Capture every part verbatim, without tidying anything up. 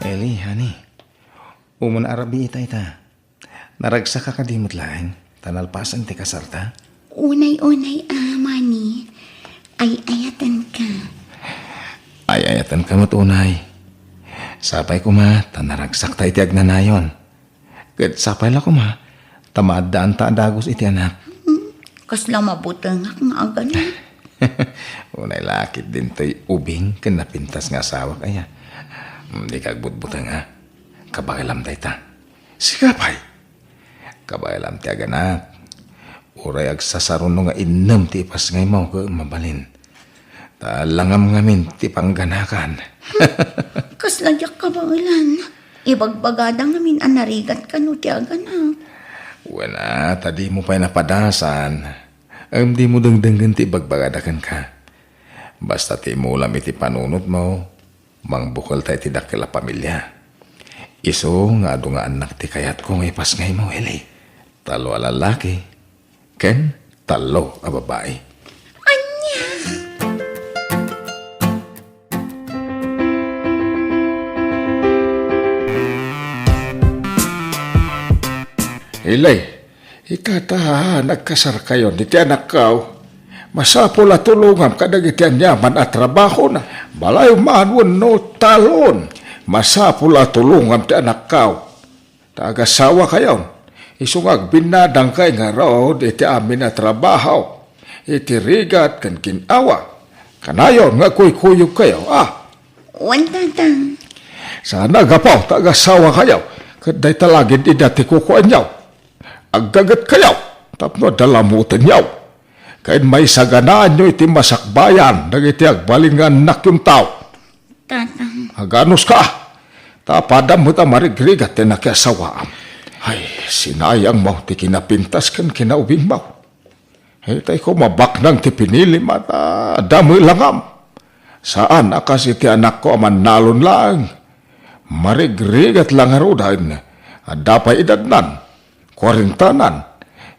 Eli, honey, umuna a rabii ita. Naragsakka kadi met laeng, ta nalpasen ti kasarta? Unay-unay a, Manny. Ay-ayatenka. Ay-ayatenka met unay. Sapay koma, ta naragsakta iti agnanayon. Ket sapay la koma, ta maaddaanta a dagus iti anak. Hmm, kasla mabutengak nga agana. Unay la ket dintoy ubing ken napintas nga asawak aya. Hmm, dika agbutbuteng a. Kabaelam dayta. Sika pay. Kabaelam ti aganak. Uray agsasaruno nga innem ti ipasngaymo ket mabalin. Ta langam ngamin ti pangganakan. Kasla diak kabaelan. Ibagbagada ngamin a narigat kano ti aganak. Wen a, ta dimo pay napadasan. Ngem dimo dengdenggen ti ibagbagada kenka. Basta ti imulam iti panunotmo, mangbukelta iti dakkel a pamilia. Isu nga adu nga annak ti kayatko nga ipasngaymo, Eli. Tallo a lallaki ken tallo a babai. Ania? Eli, ita ta nagkasarkayon iti anakko. Masapul a tulongam kadagiti aniaman a trabahona. Balay man wenno talon. Masapul a tulongam ti anakko. Ta agasawakayon, isu nga agbinnadangkay ngarud iti amin a trabaho, iti rigat ken gin-awa. Kanayon nga agkuykuyogkayo, a? Wen, Tatang. Saan a gapu ta agasawakayo, ket dayta la gid ida ti kukuanyo. Aggagetkayo tapno adda lamutenyo, ken maisaganaanyo iti masakbayan dagiti agbalin nga annakyo. Tatang. Aganuska, ta apadam met a marigrigat ti nakiasawaam. Ay, sinayangmo ti kinapintas ken kinaubingmo. Itay koma baknang ti pinilim a ta damo langam. Saan a kas iti anakko a mannalon laeng. Marigrigat la ngaruden, adda pay edadnan. Kuarentanan,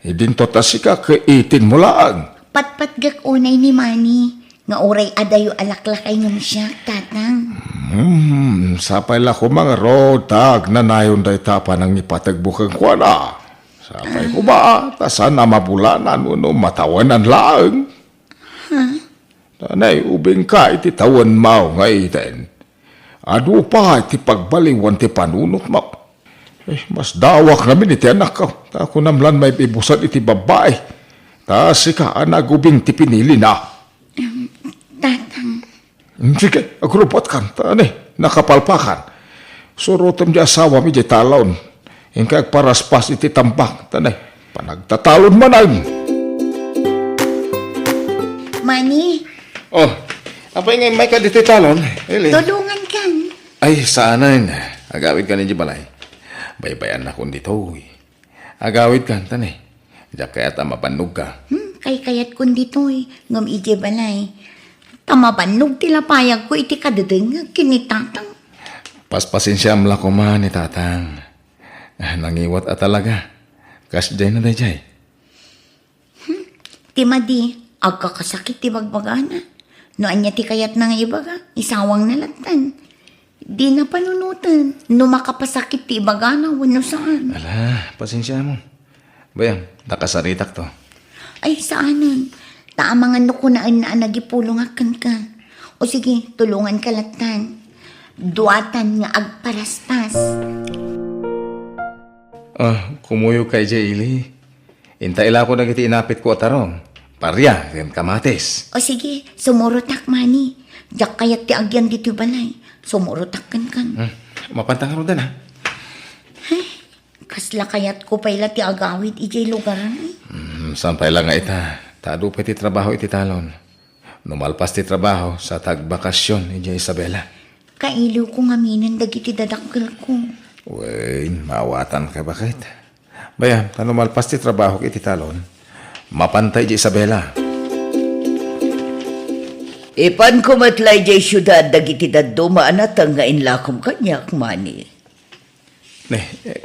idinto ta sika ket eighteen mo laeng. Patpatgek unay ni Manny, nga uray adayo a laklakay ngem siak, Tatang. Hmm, sapay la koma ngarud ta agnanayon dayta a panangipategmo kenkuana. Sapay koma, ta saan a mabulanan wenno matawenan laeng. Ha? Tanay, ubingka iti tawenmo nga eighteen. Adu pay ti pagbaliwan ti panunotmo. Eh, masdawak ngamin iti anakko. Ta kunam lan maib-ibusan iti babbai. Ta sika a nagubing ti pinilina. Em, Tatang. Hmm, sige, agrubbuatkan. Ta ne, nakapalpakan. Surotem ti asawam idiay talon. Inka agparaspas iti tambak. Ta ne, panagtatalon manen. Manny. Oh, apay nga immayka ditoy talon, Eli? Tulongankan. Ay, saanen. Agawidkan idiay balay. Baybay-annakon ditoy. Agawidkan, ta ne. Diak kayat a mabannogka. Hmm, kaykayatkon ditoy, ngem idiay balay. Ta mabannog ti lapayagko iti kadedengngeg ken ni Tatang. Paspasensiaam la koma ni Tatang. Ah, nangiwat a talaga. Kasdiay na daydiay. Hmm, ti madi, agkakasakit ti bagbagana. No ania ti kayatna nga ibaga, isawangna lattan. Dina panunoten no makapasakit ti ibagana wenno saan. Ala, pasensiamon. Bayam, nakasaritakto. Ay, saanen. Ta amangan no kunaenna a nagipulongak kenka. O sige, tulonganka lattan. Duatan nga agparaspas. Ah, kumuyogka idiay ili. Inta ilako dagiti inapitko a tarong, paria, ken kamatis. O sige, sumurotak, Manny. Diak kayat ti agyan ditoy balay. Sumurotak kenkan. Hmm, mapanta ngaruden, ha? Ay, kasla kayatko pay la ti agawid idiay lugaran, eh. Hmm, saan pay la nga ita? Ta adu pay ti trabaho iti talon. No malpas ti trabaho, sa ta agbakasyon idiay Isabela. Kailiwko ngaminen dagiti dadakkelko. Wen, maawatanka, baket. Bayam, ta no malpas ti trabahok iti talon, mapanta idiay Isabela. Ipanko met la idiay siudad dagiti dadduma a nateng nga inlakom kaniak, Manny. Ne, eh,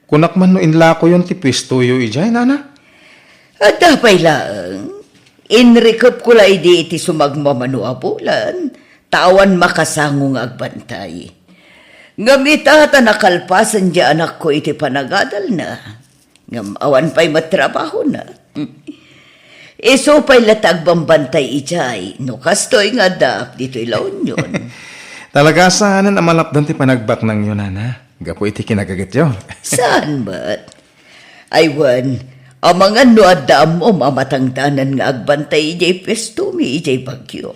kunak man no inlakoyon ti puestoyo idiay, nana? Adda pay laeng. Inrikepko la idi iti sumagmamano a bulan, ta awan makasango nga agbantay. Ngem ita ta nakalpasen ti anakko iti panagadalna, ngem awan pay met trabahona. Isu pay latta agbambantay idiay, no kastoy nga addaak ditoy La Union. Talaga saanen a malapdan ti panagbaknangyo, nana, gapu iti kinagagityo. Saan met? Ay wen, amangan no adda ammom a matangdanan nga agbantay idiay puestomi idiay Baguio.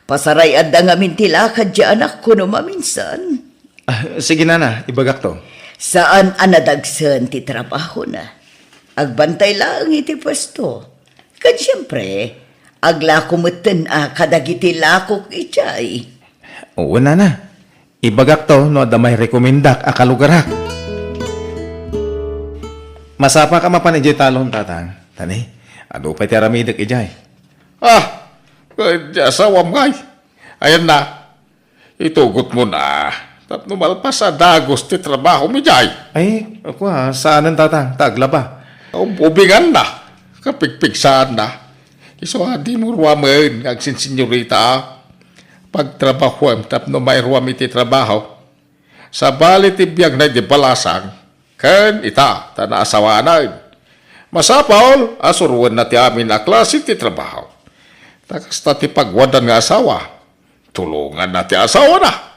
Pasaray-adda ngamin ti lakad ti anakko no maminsan. Ah, sige, nana, ibagakto. Saan a nadagsen ti trabahona. Agbantay laeng iti puesto. Ken siempre, aglako metten a kadagiti lakok idiay. Oo, nana. Ibagakto no adda mairekomendak a kalugarak. Masapaka mapan idiay talon, tatang. Tani, adu pay ti aramidek idiay. Ah, ket ti asawam ngay. Ayanna, itugotmon a tapno malpas a dagus ti trabahom idiay. Ay, kua, saanen, tatang, ta aglaba. Ub-, ubinganna, kapigpigsaanna. Isu a dimo ruamen nga agsinsinyorita a pagtrabahuem tapno mairuam iti trabaho. Sabali ti biagna iti balasang, ken ita, ta naasawanan. Masapul a suroenna ti amin a klase ti trabaho. Ta kasta ti pagwaddan nga asawa, tulonganna ti asawana.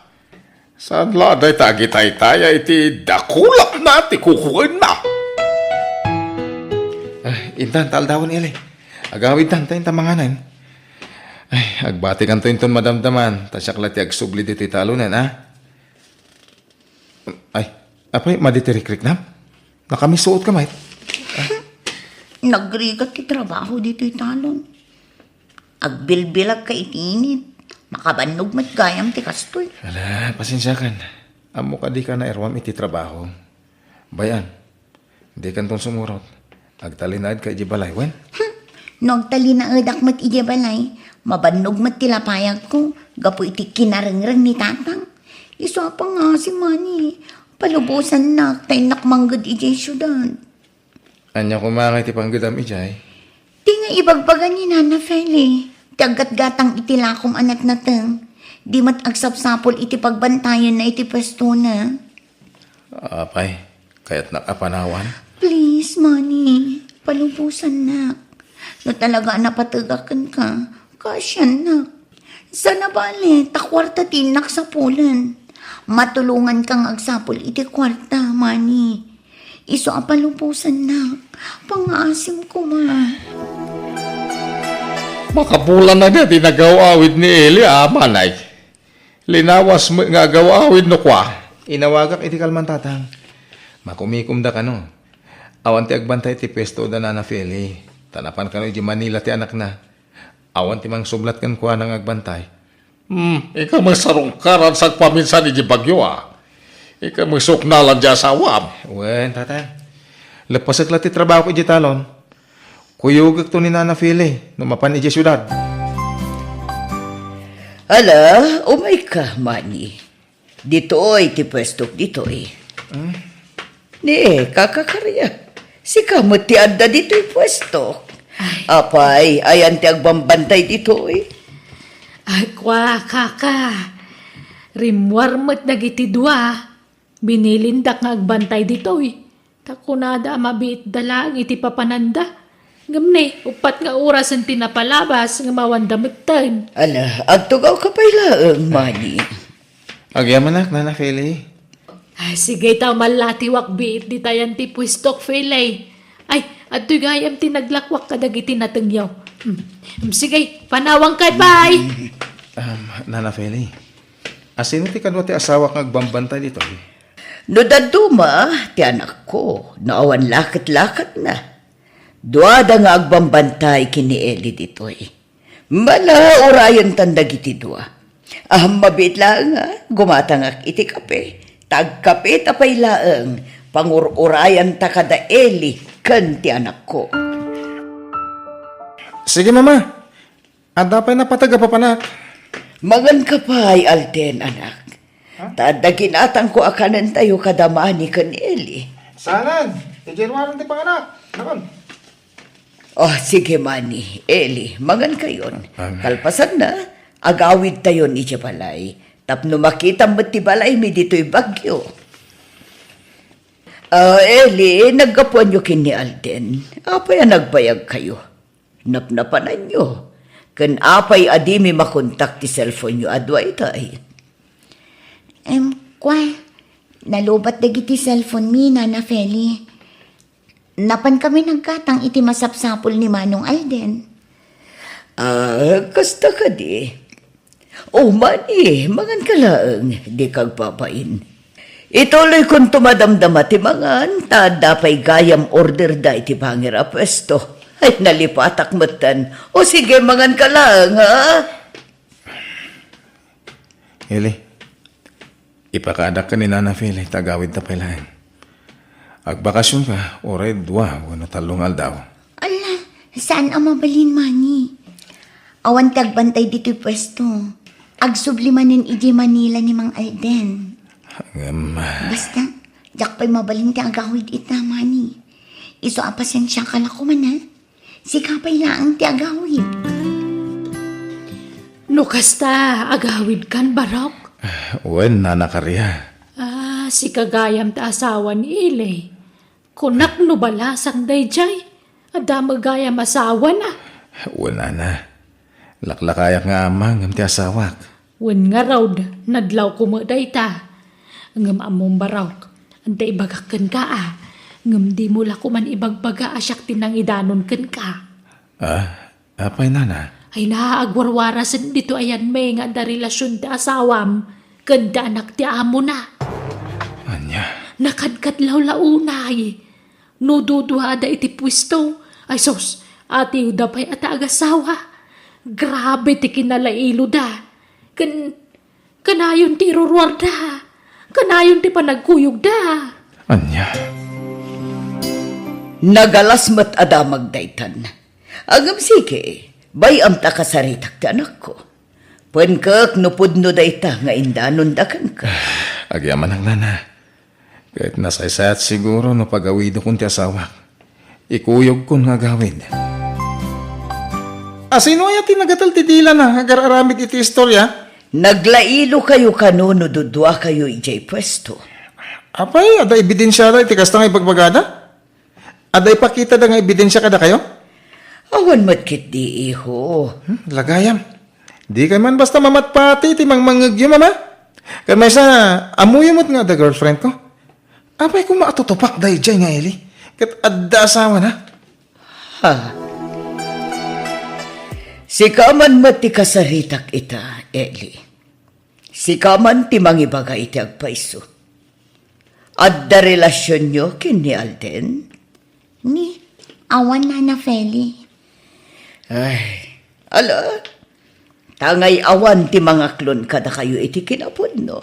Saan la dayta agitaytaya iti dakulapna ti kukuenna. Ah, intan, ta aldawen, Eli. Agawidtan, ta intan manganen. Ay, agbatikanto inton madamdaman, ta siak la ti agsubli ditoy talonen, a? Ay, apay, madi ti rikriknam? Nakamisuotka met? Nagrigat ti trabaho ditoy talon. Agbilbilagka iti init. Makabannog met gayam ti kastoy. Ala, pasensiakan. Ammok a dika nairuam iti trabaho. Bay-an, dikanton sumurot. Agtalinaedka idiay balay, wen? Hmm, no agtalinaedak met idiay balay, mabannog met ti lapayagko gapu iti kinarengreng ni tatang. Isu a pangngaasim, Mani, palubosannak ta innak mangged idiay siudad. Ania koma ngay ti panggedam idiay? Ti nga ibagbaga ni Nana Feli, ti aggatgatang iti lakom a natnateng, di met agsapsapul iti pagbantayenna iti puestona. Apay, kayatnak a panawan? Please, Mani, palubosannak. No talaga a napategak kenka, kaasiannak. Saan a bale, ta kuarta ti innak sapulen. Matulonganka nga agsapul iti kuarta, Mani. Isu a palubosannak. Pangngaasim koma. Makabulan na nga di nagaw-awid ni Eli, a, Manay. Linawas met nga agaw-awid no kua. Inawagak iti kalman, tatang. Makumikomda kano. Awan ti agbantay iti puesto da Nana Feli. Ta napan kano idiay Manila ti anakna. Awan ti mangsublat kenkuana nga agbantay. Hmm, inka met sarungkaran sagpaminsan idiay Baguio, a. Inka met suknalan ti asawam. Wen, tatang. Leppasek la ti trabahok idiay talon. Kuyogekto ni Nana Feli no mapan idiay siudad. Ala, umayka, Mani. Ditoy ti puestok ditoy. Hmm? Ni, kakakaria. Sika met ti adda ditoy puestok. Ay. Apay, ayan ti agbambantay ditoy? Ay, kua, kaka. Rimmuar met dagiti dua. Binilindak nga agbantay ditoy. Ta kunada a mabiitda laeng iti papananda. Ngem ne, uppat nga orasen ti napalabas ngem awanda metten. Ala, agtugawka pay laeng, Mani. Agyamanak, Nana Feli. Ah, sige, ta mallatiwak biit ditayan ti puestok, Feli. Ay, adtoy gayam ti naglakwak kadagiti natengyo. Hmm. Hmm, sige, panawangkay pay. Um, Nana Feli, asino ti kadua ti asawak nga agbambantay ditoy? No dadduma, ti anakko, no awan laket-laketna. Duada nga agbambantay ken ni Eli ditoy. Mala, urayentan dagiti dua. Ahem, mabiit laeng a gumatangak iti kape. Ta agkapeta pay laeng, pangur-urayanta kada Eli ken ti anakko. Sige, Mama. Adda pay napateg a papanak. Manganka pay, Alden, anak. Ha? Ta adda ginatangko a kanentayo kada Mani ken Eli. Saanen, idiay ruaren ti panganak. Nakon. Oh, sige, Mani, Eli, mangankayon. Amen. Kalpasanna, Agawidtayon idiay balay, tapno makitam met ti balaymi ditoy Baguio. Ah, Eli, naggapuanyo ken ni Alden. Apay a nagbayagkayo? Napnapananyo? Ken apay a dimi makontak ti cellphone-yo a dua itay? Em, kua, nalubat dagiti cellphone-mi, Nana Feli. Napankami naggatang iti masapsapul ni Manong Alden. Ah, kasta kadi? O, mani, manganka laeng, dika agbabain. Ituloykonto madamdama ti mangan, ta adda pay gayam orderda iti bangir a puesto. Ay, nalipatak metten. O sige, manganka laeng, ha? Eli, ipakaadak ken ni Nana Feli ta agawidta pay laeng. Agbakasionka, uray dua wenno tallo nga aldaw. Ala, saan a mabalin, mani. Awan ti agbantay ditoy puesto. Agsubli manen idiay Manila ni Mang Alden. Ngem, ah, basta, diak pay mabalin ti agawid ita, mani. Isu a pasensiaka la koma, ha? Sika pay laeng ti agawid. No kasta, agawidkan, Barok? Wen, Nana Karia. Ah, sika gayam ti asawa ni Eli. Kunak no balasang daydiay. Adda met gayam asawana. Wen, Nana. Laklakayak nga ama ngem ti asawak. Wen ngarud, nadlawko met dayta. Ngem ammom, Barok, adda ibagak kenka a, ngem dimo la koman ibagbaga a siak ti nangidanon kenka. Ah, apay, Nana? Ay, na, agwarwarasen ditoy ayanmi nga adda relasion ti asawam ken ti anak ti amona. Ania? Nakadkadlawlaw unay. No duduada iti puesto, ay sus, atiwda pay a ti agasawa. Grabe ti kinalailoda. Ken, kanayon ti iruruarda. Kanayon ti panagkuyogda. Ania? Nagalas met a damag daytan. Ngem sige, bay-am ta kasaritak ti anakko. Penkek no pudno dayta nga indanonda kenka. Agyamanak, Nana. Ket nasaysayat siguro no pagawidokon ti asawak. Ikuyogkon nga agawid. Asino aya ti nagatel ti dilana nga agar-aramid iti istorya? Naglailokayo kano no duduakayo idiay puesto. Apay, adda ebidensiada iti kasta nga ibagbagada? Adda ipakitada nga ebidensia kadakayo? Awan met ketdi, iho. Hmm, lagayam. Dikay man basta mamatpati iti mangmangngegyo, Mama. Ken maysa, ammoyo met nga adda girlfriendko. Apay koma a tutupak daydiay nga Eli? Ket adda asawana? Ha? Sika man met ti kasaritak ita, Eli. Sika man ti mangibaga iti agpayso. Adda relasionyo ken ni Alden? Ni, awan, Nana Feli. Ay, ala, ta ngay-awan ti mangaklon kadakayo iti kinapudno.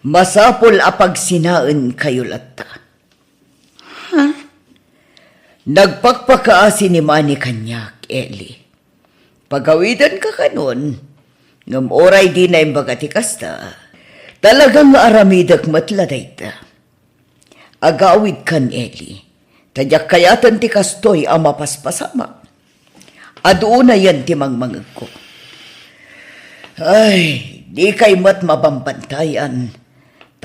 Masapul a pagsinaenkayo latta. Ha? Nagpakpakaasi ni Mani kaniak, Eli. Pagawidanka kanon, ngem uray dina imbaga ti kasta, talaga nga aramidek met la dayta. Agawidkan, Eli, ta diak kayaten ti kastoy a mapaspasamak. Adu unayen ti mangmangegko. Ay, dikay met mabambantayan,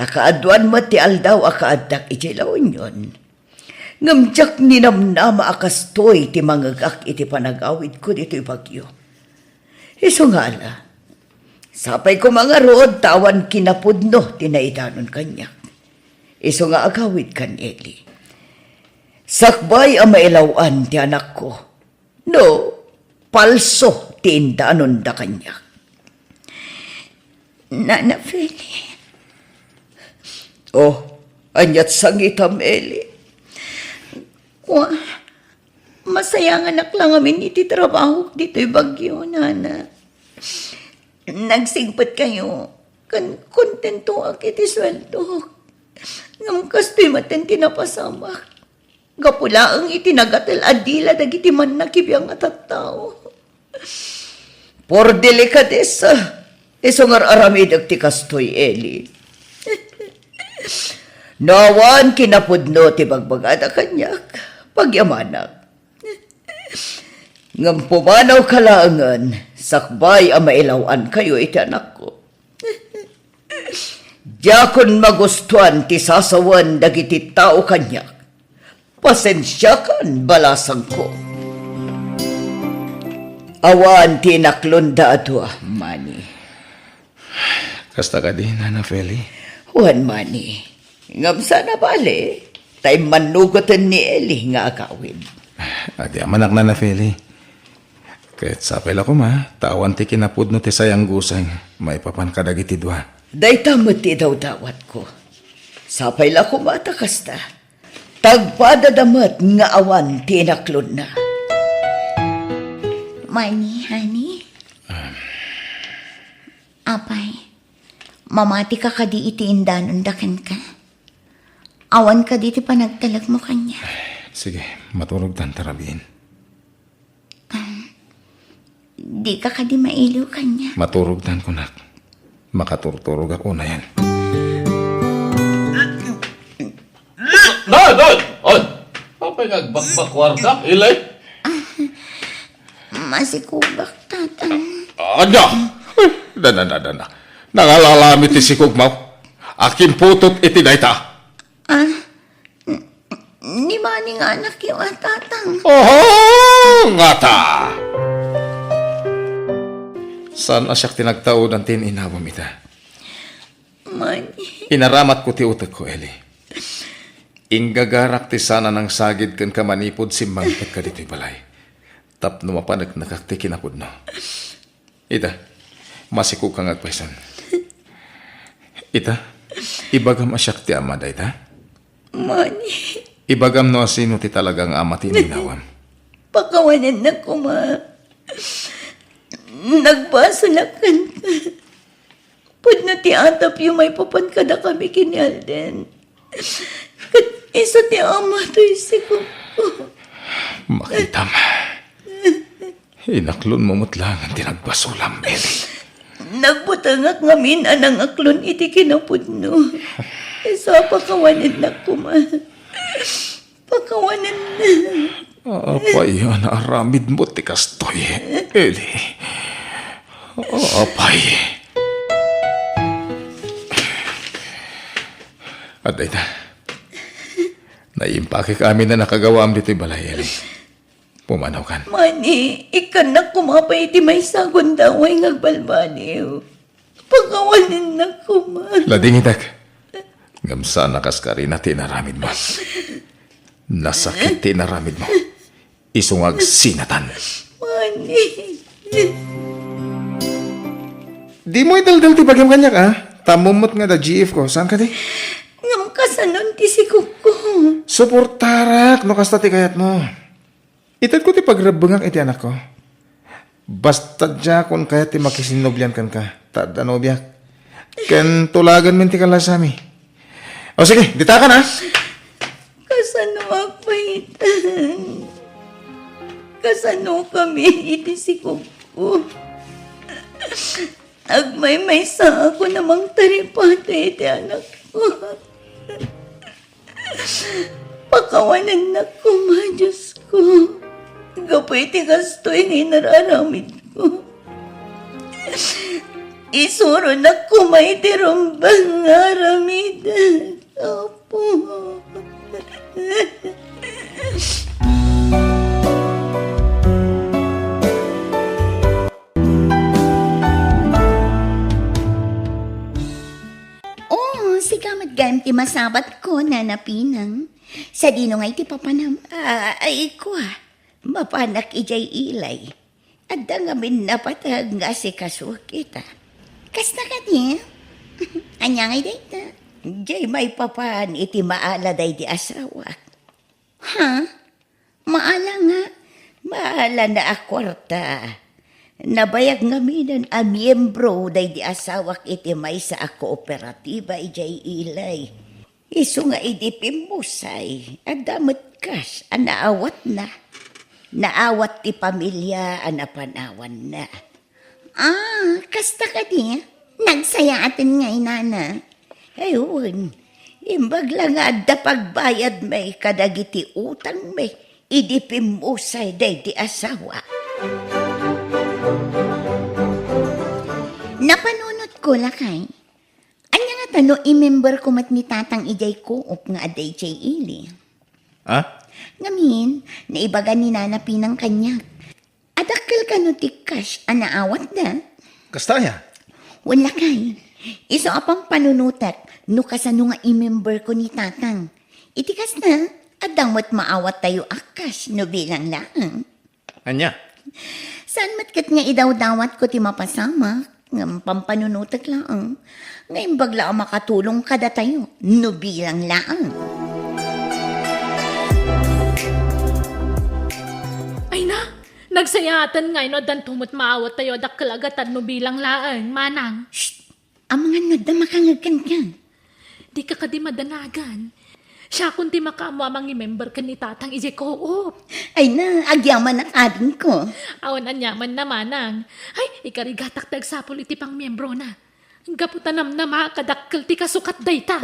ta kaaduan met ti aldaw a kaaddak idiay La Union. Ngem diak ninamnama a kastoy ti mangegak iti panagawidko ditoy Baguio. Isu nga ala, sapay koma ngarud ta awan kinapudno ti naidanon kaniak. Isu nga agawidkan, Eli. Sakbay a mailaw-an ti anakko, no, palso ti indanonda kaniak. Nana Feli. Oh, aniat sangitam, Eli? Kua, masayanganak la ngamin iti trabahok ditoy Baguio, Nana. Nagsingpetkayo, ken kontentoak iti sueldok. Ngem kastoy maten ti napasamak. Gapu laeng iti nagatel a dila dagiti mannakibiang a tattao. Por delikadesa, isu nga ar-aramidek ti kastoy, Eli. No awan kinapudno ti bagbagada kaniak, pagyamanak. Ngem pumanawka laengen, sakbay a mailaw-ankayo iti anakko. Diakon magustuan ti sasawen dagiti tao kaniak. Pasensiakan, balasangko. Awan ti inaklonda a dua, Manny. Kasta kadi, Nana Feli? Wen, Manny. Ngem saan a bale, ta immannugoten ni Eli nga agawid. Adi amanak, Nana Feli. Ket sapay la koma, ta awan ti kinapudno ti sayanggosa maipapan kadagiti dua. Dayta met ti idawdawatko. Sapay la koma ta kasta. Tagpadada met nga awan ti inaklonna. Manny, honey? Apay, mamatika kadi iti indanonda kenka? Awan kadi ti panagtalekmo kaniak? Sige, maturogtan ta rabiin. Dika kadi mailiw kaniak? Maturogtan, kunak. Makaturturogak unayen. Nay, nay! Ay! Apay nga agbakbakuarka, Eli? Masikogak, Tatang. Ania? Ay, dana, dana, dana. Nangalalam iti sikogmo. Akinputot iti dayta. Ah, n-, ni Manny nga anakyo a, Tatang. Oho, ngata! Saan a siak ti nagtaudan ti inawam ita? Manny. Inaramatko ti utekko, Eli. Inggagarak ti saan a nangsagid kenka manipud simmangpetka ditoy balay. Tapno mapaneknekak ti kinapudno. Ita, masikogka nga agpayson. Ita, ibagam a siak ti ama dayta? Manny. Ibagam no asino ti talaga nga ama ti ininawam. Pakawanennak koma. Nagbasolak kenka. Pudno ti atapyo maipapan kadakami ken ni Alden. Ket isu ti ama toy sikogko. Makitam. Inaklonmo met laeng ti nagbasolam, Eli. Nagbutengak ngamin a nangaklon iti kinapudno. Isu a pakawanennak koma. Pakawanennak. Apay a naaramidmo ti kastoy, Eli? Apay. Adda ita. Naimpakek amin a nakagawaam ditoy balay, Eli. Pumanawkan. Manny, ikkannak koma pay iti maysa a gundaway nga agbalbaliw. Pakawanennak koma. Ladingitek. Ngem saan a kas karina ti inaramidmo. Nasakit ti inaramidmo. Isu nga agsinatan. Manny. Dimo idaldal ti bagim kaniak, a? Tammo met nga adda G F ko. Saan kadi? Ngem kasanon ti sikogko? Suportarak no kasta ti kayatmo. Itedko ti pagrebbengak iti anakko. Basta diakon kayat ti makisinnobian kenka, ta adda nobiak. Ken tulaganmin ti kallasami. O sige, ditakan, a? Kasano a paitan? Kasano kami iti sikogko? Agmaymaysaak a mangtaripatay iti anakko. Pakawanennak koma, Diosko, gapu iti kastoy nga inar-aramidko. Isuronak koma iti rumbeng nga aramidek, Apo. Oh, sika met gayam ti masabatko, Nana Pinang. Sadino ngay ti papanam? Ah, ay, kua, mapanak idiay Eli. Adda ngamin napateg nga asikasuak ita. Kasta kadi? Ania ngay dayta? Diay maipapan iti maala daydi asawak. Ha? Maala nga, maala na a kuarta. Nabayag ngaminen a miyembro daydi asawak iti maysa a kooperatiba idiay Eli. Isu nga idi pimmusay, adda met kas a naawatna. Naawat ti pamilia a napanawanna. Ah, kasta kadi? Nagsayaaten ngay, Nana. Ay, wen. Imbag la nga adda pagbayadmi kadagiti utangmi idi pimmusay daydi asawa. Napanunotko, lakay. Ania ngata no i-memberko met ni Tatang idiay co-op nga adda idiay ili? Ha? Ngamin, naibaga ni Nana Pinang kaniak. Adakkel kano ti cash a naawatda? Kasta aya? Wen, lakay. Isu a pampanunotek no kasano nga i-memberko ni Tatang. Iti kasta, adda met maawattayo a cash no bilang laeng. Ania? Saan met ket nga idawdawatko ti mapasamak, ngem pampanunotek laeng, nga imbag la a makatulong kadatayo, no bilang laeng. Ay na, nagsayaaten nga no addanto met maawattayo a dakkel a gatad no bilang laeng, manang. Shh! Amangan no adda makangeg kenka. Dika kadi madanagan. Siakon ti makaammo a mangimember ken ni Tatang idiay co-op. Ay na, agyamanak, adingko. Awan aniamanna, manang. Ay, ikarigatak ti agsapul iti pangmiembrona. Gapu ta namnama a kadakkel ti kasukat dayta.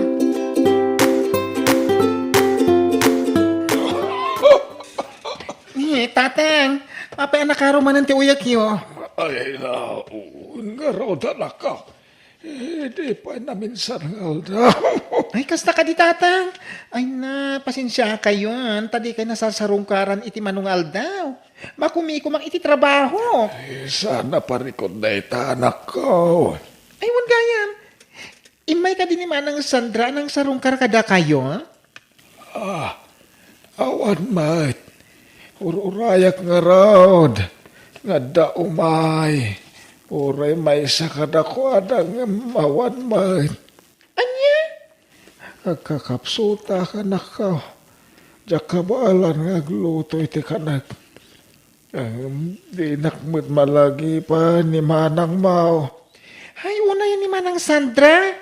Eh, Tatang, apay a nakaro manen ti uyekyo? Ay, naun, ngarud, anakko. Eh, di pay naminsan nga aldaw. Ay, kasta kadi, Tatang. Ay na, pasensiakayon, ta dikay nasarsarungkaran iti mano nga aldaw. Makumikumak iti trabaho. Eh, saan a parikut dayta, anakko. Ay, wen gayam. Immay kadi ni Manang Sandra a nangsarungkar kadakayo? Ah, awan met. Ur-urayak ngarud nga adda umay. Uray maysa kadakuada ngem awan met. Ania? Agkakapsutak, anakko. Diak kabaelan nga agluto iti kanek. Ngem dinak met malagipen ni Manang Mao. Ay, unayen ni Manang Sandra.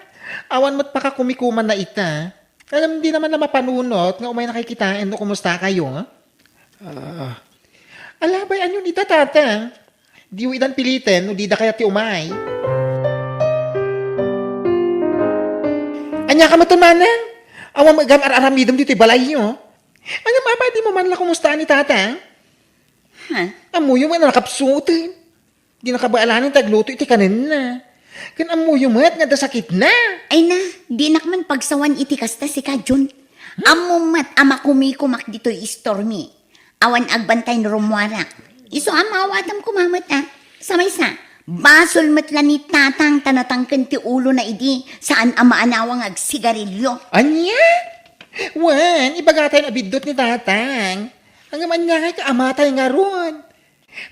Awan met pakakumikumanna ita. Ngem dina man la mapanunot nga umaynakay kitaen no kumustakayo. Ah. Alabay, anian ita, Tatang? Diyo idan piliten no dida kayat ti umay. Ania ka met, manang? Awan met gayam ar-aramidem ditoy balayyo. Ngem apay dimo man la kumustaan ni Tatang? Ha? Ammoyo met a nakapsuoten. Dina kabaelan ti agluto iti kanenna. Ken ammoyo met nga adda sakitna. Ay na, dinak man pagsawan iti kasta, sika, Jun. Ammom met a makumikumak ditoy istormi. Awan agbantay no rummuarak. Isu a maawatam koma met, a. Sa maysa, basol met la ni Tatang ta natangken ti ulona idi, saan a maanawa nga agsigarilio. Ania? Wen, ibagatayon a biddut ni Tatang. Ngem ania ngay ka amatay ngarud?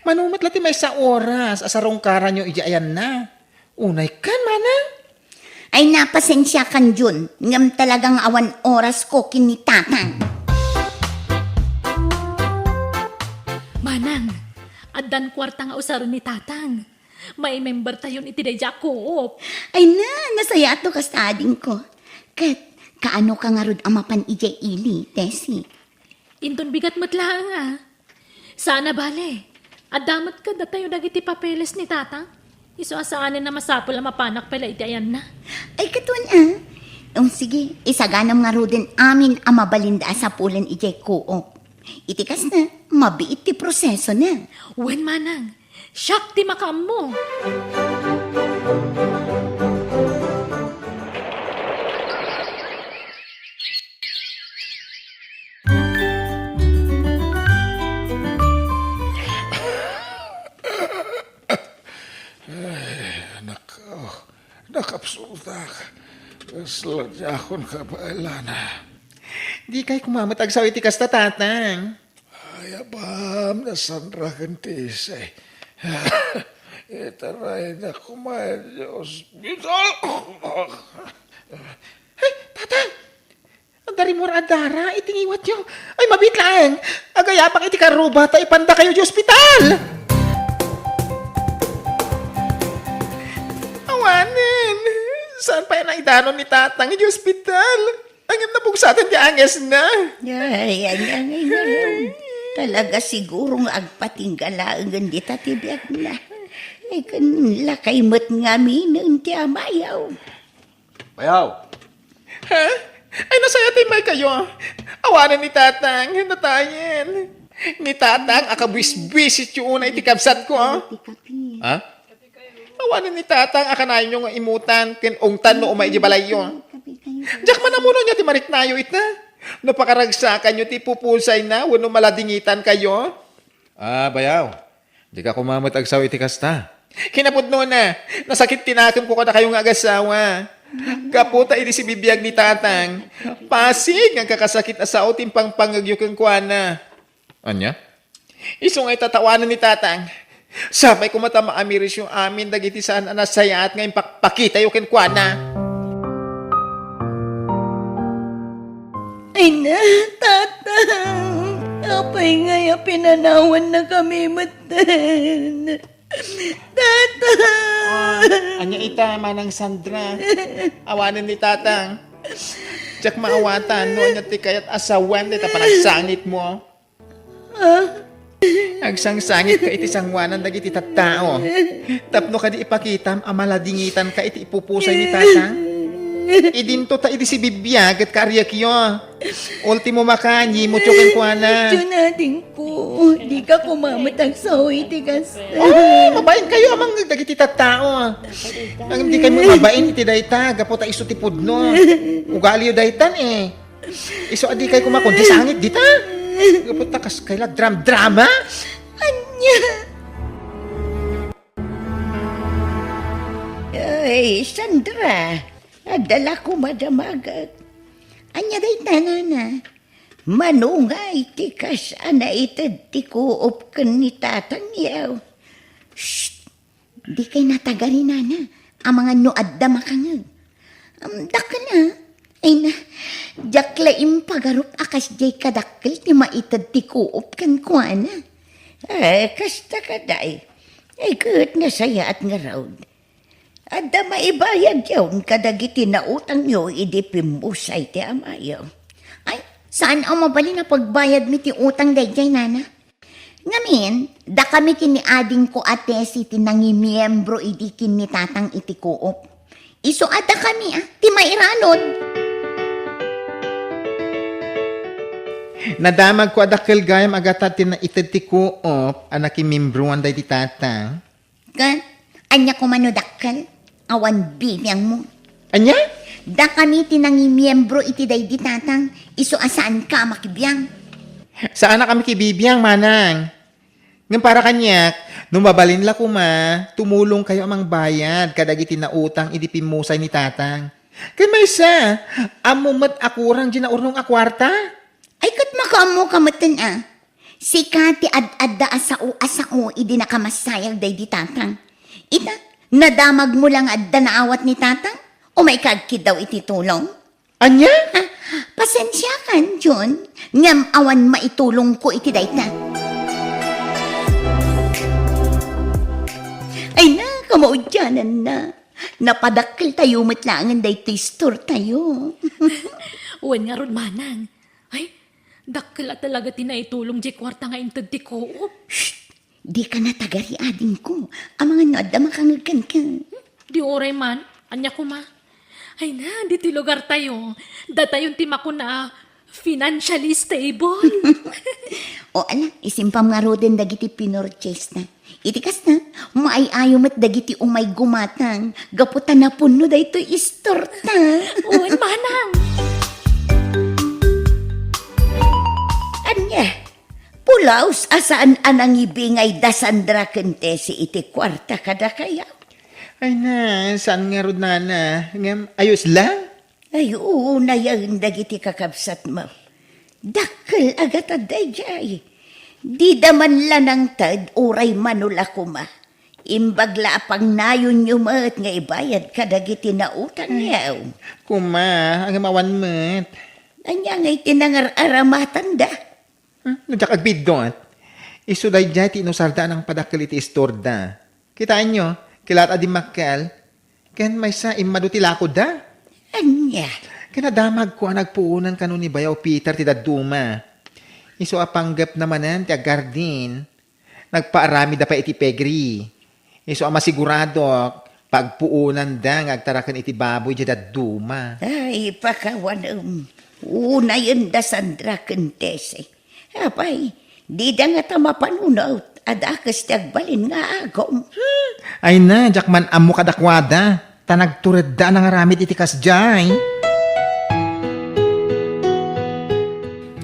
Mano met la ti maysa oras a sarungkaranyo idiay ayanna? Unay ken, manang? Ay, na, pasensiakan, Jun, ngem talaga nga awan orasko ken ni Tatang. Manang, addan kuarta nga usaren ni Tatang. Maimembertayon iti daydiay a co-op. Ay na, nasayaat no kasta, adingko. Ket, kaano ka ngarud a mapan idiay ili, Tessie? Inton bigat met laeng, a. Saan a bale, adda met kadatayo dagiti papeles ni Tatang. Isu a saanen a masapul a mapanak pay la iti ayanna. Ay, katon, a. O, sige, isaganam ngaruden amin a mabalinda a sapulen idiay co-op. Iti kasta, mabiit ti prosesona. Wen, manang, siak ti makaammo. Ay, anak, oh, nakapsutak. Kasla diakon kabaelan. Dikay koma met agsao iti kasta, Tatang. Ay, abam, nasanraken ti isay. Itarayna koma iti ospital. Ay, Tatang! Adda rimmuar a dara iti ngiwatyo. Ay, mabiit laeng. Agayabak iti karruba ta ipandakayo iti ospital. Awanen. Saan pay a naidanon ni Tatang iti ospital? Ngem napugsaten ti angesna. Ay, ay, ay, ay, ay. Talaga siguro nga agpatingga laengen dita ti biagna. Ay, ken lakay met ngaminen ti amayo. Bayaw. Ha? Ay, nasaya ti maykayo. Awanen ni Tatang, natayen. Ni Tatang, akabuisbuis iti una iti kabsatko, a. Ha? Awanen ni Tatang a kanayonyo nga imutan ken ungtan no umay idiay balayyo. Diak man ammono ania ti mariknayo ita. No pakaragsakanyo ti pupusayna wenno maladingitankayo. Ah, bayaw. Dika koma met agsao iti kasta. Kinapudnona, nasakit ti nakemko kadakayo nga agasawa. Gapu ta idi sibibiag ni Tatang, pasig nga agkakasakit a sao ti impangpangngegyo kenkuana. Ania? Isu nga ita ta awanen ni Tatang. Sapay koma ta maamirisyo amin dagiti saan a nasayaat nga impakpakitayo kenkuana. Ay na, Tatang! Apay ngay a pinanawannakami metten? Tatang! Ah, ania ita, Manang Sandra? Awanen ni Tatang. Diak maawatan no ania ti kayat a sawen dayta panagsangitmo. Ah? Agsangsangitka iti sangoanan dagiti tattao. Tapno kadi ipakitam a maladingitanka iti ipupusay ni Tatang. Idinto ta idi sibibiag ket kaariakyo. Ultimo makan, yimutyo kenkuana. Diyon, adingko. Dika koma met agsao iti kasta. Oh, mabainkayo a mangngeg dagiti tattao. Ngem dikay met mabain iti dayta, gapu ta isu ti pudno. Ugaliyo daytan eh. Isu a dikay koma kundi sangit dita. Gapu ta kas kayla dram-drama. Ania? Ay, Sandra, adda la koma damagek. Ania dayta, nana? Mano ngay ti kas a naited ti kuop ken ni Tatang, yaw? Shh! Dikay natagari, nana, amangan no adda makangeg. Am, dakkel a. Ay na, diak la impagarup a kasdiay kadakkel ti maited ti kuop kenkuana. Eh, kasta kadi. Ay, ket nasayaat ngarud. Adda maibayadyon kadagiti nautangyo idi pimmusay ti amayo. Ay, saan a mabalin a pagbayadmi ti utang daydiay, nana? Ngamin, dakami ken ni adingko a Tessie ti nangimiembro idi ken ni Tatang iti kuop. Isu a dakami a ti mairanod. Nadamagko a dakkel gayam a gatad ti naited ti kuop a nakimiembroan daydi Tatang. Ken, ania koma no dakkel? Awan bibiangmo. Ania? Dakami ti nangimiembro iti daydi Tatang, isu a saanka a makibiang. Saanak a makibibiang, manang. Ngem para kaniak, no mabalin la koma, tumulongkayo a mangbayad kadagiti nautang idi pimmusay ni Tatang. Ken maysa, ammom met a kurang diay naurnong a kuarta? Ay, ket makaammoka metten a. Sika ti ad-adda a sao a sao idi nakamassayag daydi Tatang. Ita, nadamagmo la nga adda naawat ni Tatang? Umayka agkiddaw iti tulong? Ania? Ha? Pasensiakan, Jun, ngem awan maitulongko iti dayta. Ay na, kamaudiananna. Napadakkeltayo met laengen daytoy istortayo. Wen ngarud, manang. Ay, dakkel a talaga ti naitulong diay kuarta nga inted ti kuop. Shh! Dika natagari, adingko. Amangan no adda makangeg kenka. Di uray man, ania koma? Ay na, ditoy lugartayo, datayon ti makuna a financially stable. O ala, isimpam ngaruden dagiti pinurchasena. Iti kasta, maay-ayo met dagiti umay gumatang gapu ta napunno daytoy istorta. Wen, manang. Ania? Pulaos a saan a nangibingay da Sandra ken Tessie iti kuarta kadakayo? Ay na, saan ngarud, nana. Ngem, ayos lang? Ay, unayen dagiti kakabsatmo. Dakkel a gatad daydiay. Dida man la nangted uray mano la koma. Imbag la a pangnayonyo met nga ibayad kadagiti nautangyo. Koma, ngem awan met. Ania ngay ti nangar-aramatanda? Hmm, no diak agbiddut, isu daydiay ti inusarda a nangpadakkel iti istorda. Kitaenyo, kilaat a dimmakkel, ken maysa immadu ti lakodda. Ania? Ken nadamagko a nagpuonan kano ni Bayaw Peter ti dadduma. Isu a panggepna manen ti agardin, nagpaaramidda pay iti piggery. Isu a masiguradok, pagpuonanda nga agtaraken iti baboy diay dadduma. Ay, pakawanem. Unayen da Sandra ken Tessie. Apay, Dida ngata mapanunot a dakes ti agbalin nga agom. Ay na, diak man ammo kadakuada. Ta nagturedda a nangaramid iti kasdiay.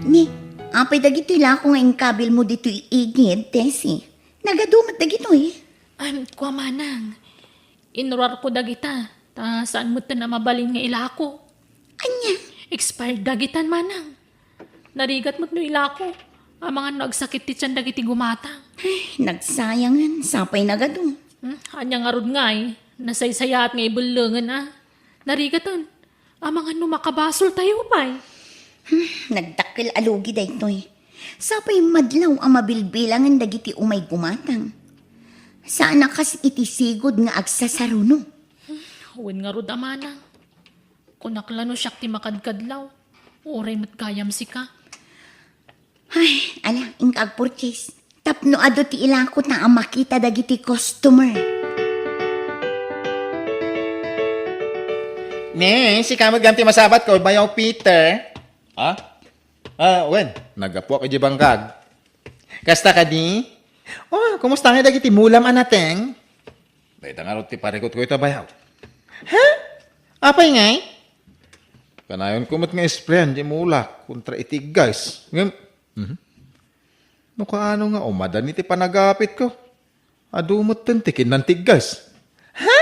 Ni, apay dagitoy lako nga inkabilmo ditoy igid, Tessie? Nagadu met dagitoy. Ay, kua manang. Inurarko dagita, ta saan metten a mabalin nga ilako. Ania? Expired dagitan, manang. Narigat met no ilako. Amangan no agsakit ti tian dagiti gumatang. Ay, nagsayangan, sapay nagadu. Hmm, ania ngarud ngay? Nasaysayaat nga ibellengen a. Narigaten. Amangan no makabasol tayo pay. Hmm, nagdakkel a lugi daytoy. Sapay madlaw a mabilbilangen dagiti umay gumatang. Saan a kas iti sigud nga agsasaruno. Hmm, wen ngarud a manang. Kunak la no siak ti makadkadlaw. Uray met gayam sika. Ay, ala, inka agpurchase. Tapno adu ti ilako ta a makita dagiti customer. Ne, sika met gayam ti masabat ko, bayaw Peter. Ha? Ah, wen, naggapuak iti bangkag. Kasta kadi? Oh, kumusta nga dagiti mulam a nateng? Dayta ngarud ti parikutko ita bayaw. Ha? Apay ngay? Kanayon ko met nga isprayan di mulak kontra iti iggas. Ngem, mhm. No kaano nga umadan iti panagapit ko? Adu metten ti kinnan ti iggas. Ha?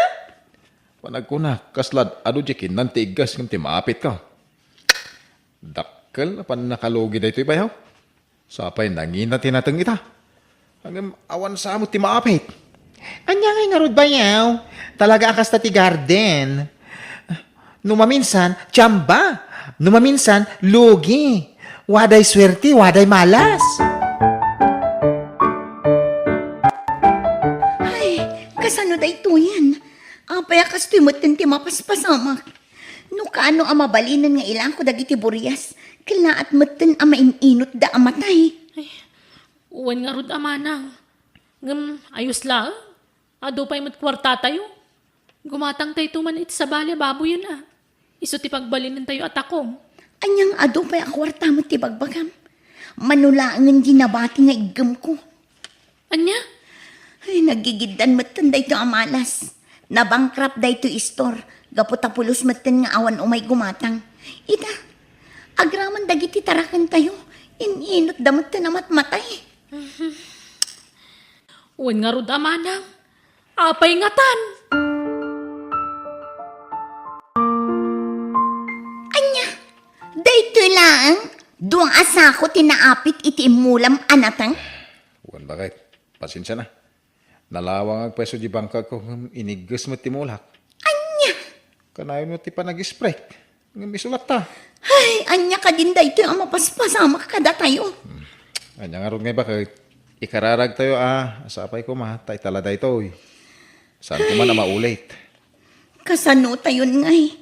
Panagkuna, kaslad adu di kinnan ti iggas ngem ti maapit ko. Dakkel a pannakalugi daytoy bayaw. Sapay nangina ti nateng ita. Ngem awan sa met ti maapit. Ania ngay ngarud bayaw? Talaga a kasta ti garden. No maminsan, tsamba. No maminsan, lugi. Waday suerte, waday malas. Ay, kasano daytoyen? Apay a kastoy metten ti mapaspasamak? No kaano a mabalinen nga ilako dagiti burias, kellaat metten a main-inotda a matay. Ay, wen ngarud a manang. Ngem, ayos laeng. Adu pay met kuartatayo. Gumatangtayto man iti sabali a baboyen a. Isu ti pagbalinentayo a takom. Ania nga adu pay a kuarta met ti bagbagam? Mano laengen di nabati nga iggem ko. Ania? Ay, nagigiddan metten daytoy a malas. Nabankrupt daytoy store. Gapu ta pulos metten nga awan umay gumatang. Ita, agraman dagiti tarakentayo. In-inotda metten a matmatay. Wen ngarud a manang. Apay ngatan? Ania? Daytoy laeng dua a sako ti naapit iti immulam a nateng? Wen, baket. Pasensia na. Nalawangak pay isu di bangkagko ngem inigges met ti mulak. Ania? Kanayon met ti panag-spray. Ngem isu latta. Ay, ania kadin daytoy a mapaspasamak kadatayo? Hmm. Ania ngarud ngay baket? Ikararagtayo a, sapay koma, ta ita la daytoy. Saan koma a maulit? Kasano tayon ngay?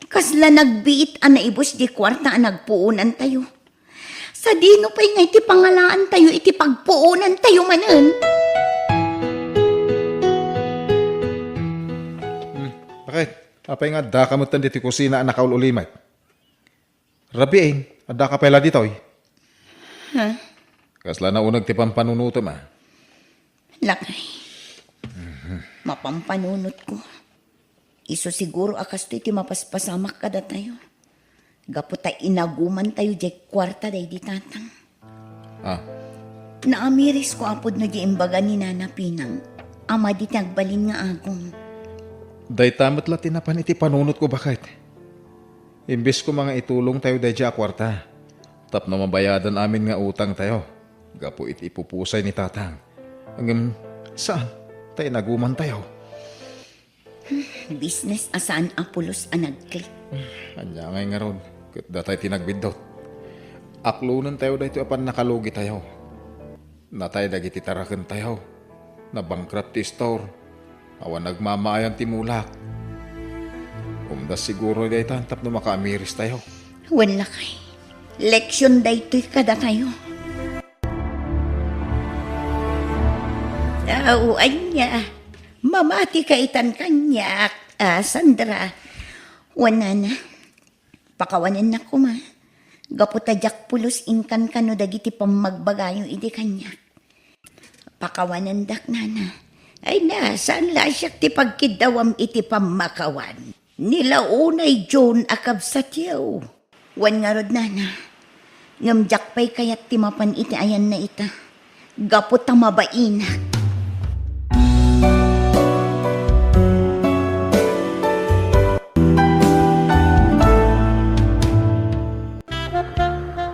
Kasla nagbiit a naibus di kuarta a nagpuonantayo. Sadino pay ngay ti pangalaantayo iti pagpuonantayo manen? Hmm, baket? Apay nga addaka metten ditoy kusina a nakaul-ulimek? Rabiin, addaka pay la ditoy? Ha? Kasla nauneg ti pampanunotem a. Lakay. Mapampanunotko. Isu siguro a kastoy ti mapaspasamak kadatayo. Gapu ta inagumantayo diay kuarta daydi tatang. Ah. Naamirisko a pudno diay imbaga ni Nana Pinang a madi ti agbalin nga agom. Dayta met la ti napan iti panunotko, baket. Imbes koma nga itulongtayo daydiay a kuarta tapno mabayadan amin nga utangtayo gapu iti ipupusay ni tatang. Ngem saan, ta inagumantayo. Business a saan a pulos a nagklik. Ania ngay ngarud, ket datay ti nagbiddut. Aklonentayo daytoy a pannakalugitayo. Natay dagiti tarakentayo. Nabankrupt ti store. Awan nagmamaayan ti mulak. Umdas siguro daytan tapno makaamiris tayo. Wen lakay, leksion daytoy kadatayo. Tao, ania, mamati ka itan kaniak, a, Sandra. Wen nana, pakawanennak koma. gapu ta diak pulos inkankano dagiti pammagbagayo idi kaniak. Pakawanendak, nana. Ay na, saan la siak ti pagkiddawam iti pammakawan. Ni la unay John a kabsatyo. Wen ngarud, nana. Ngem diak pay kayat ti mapan iti ayanna ita. Gapu ta mabainak.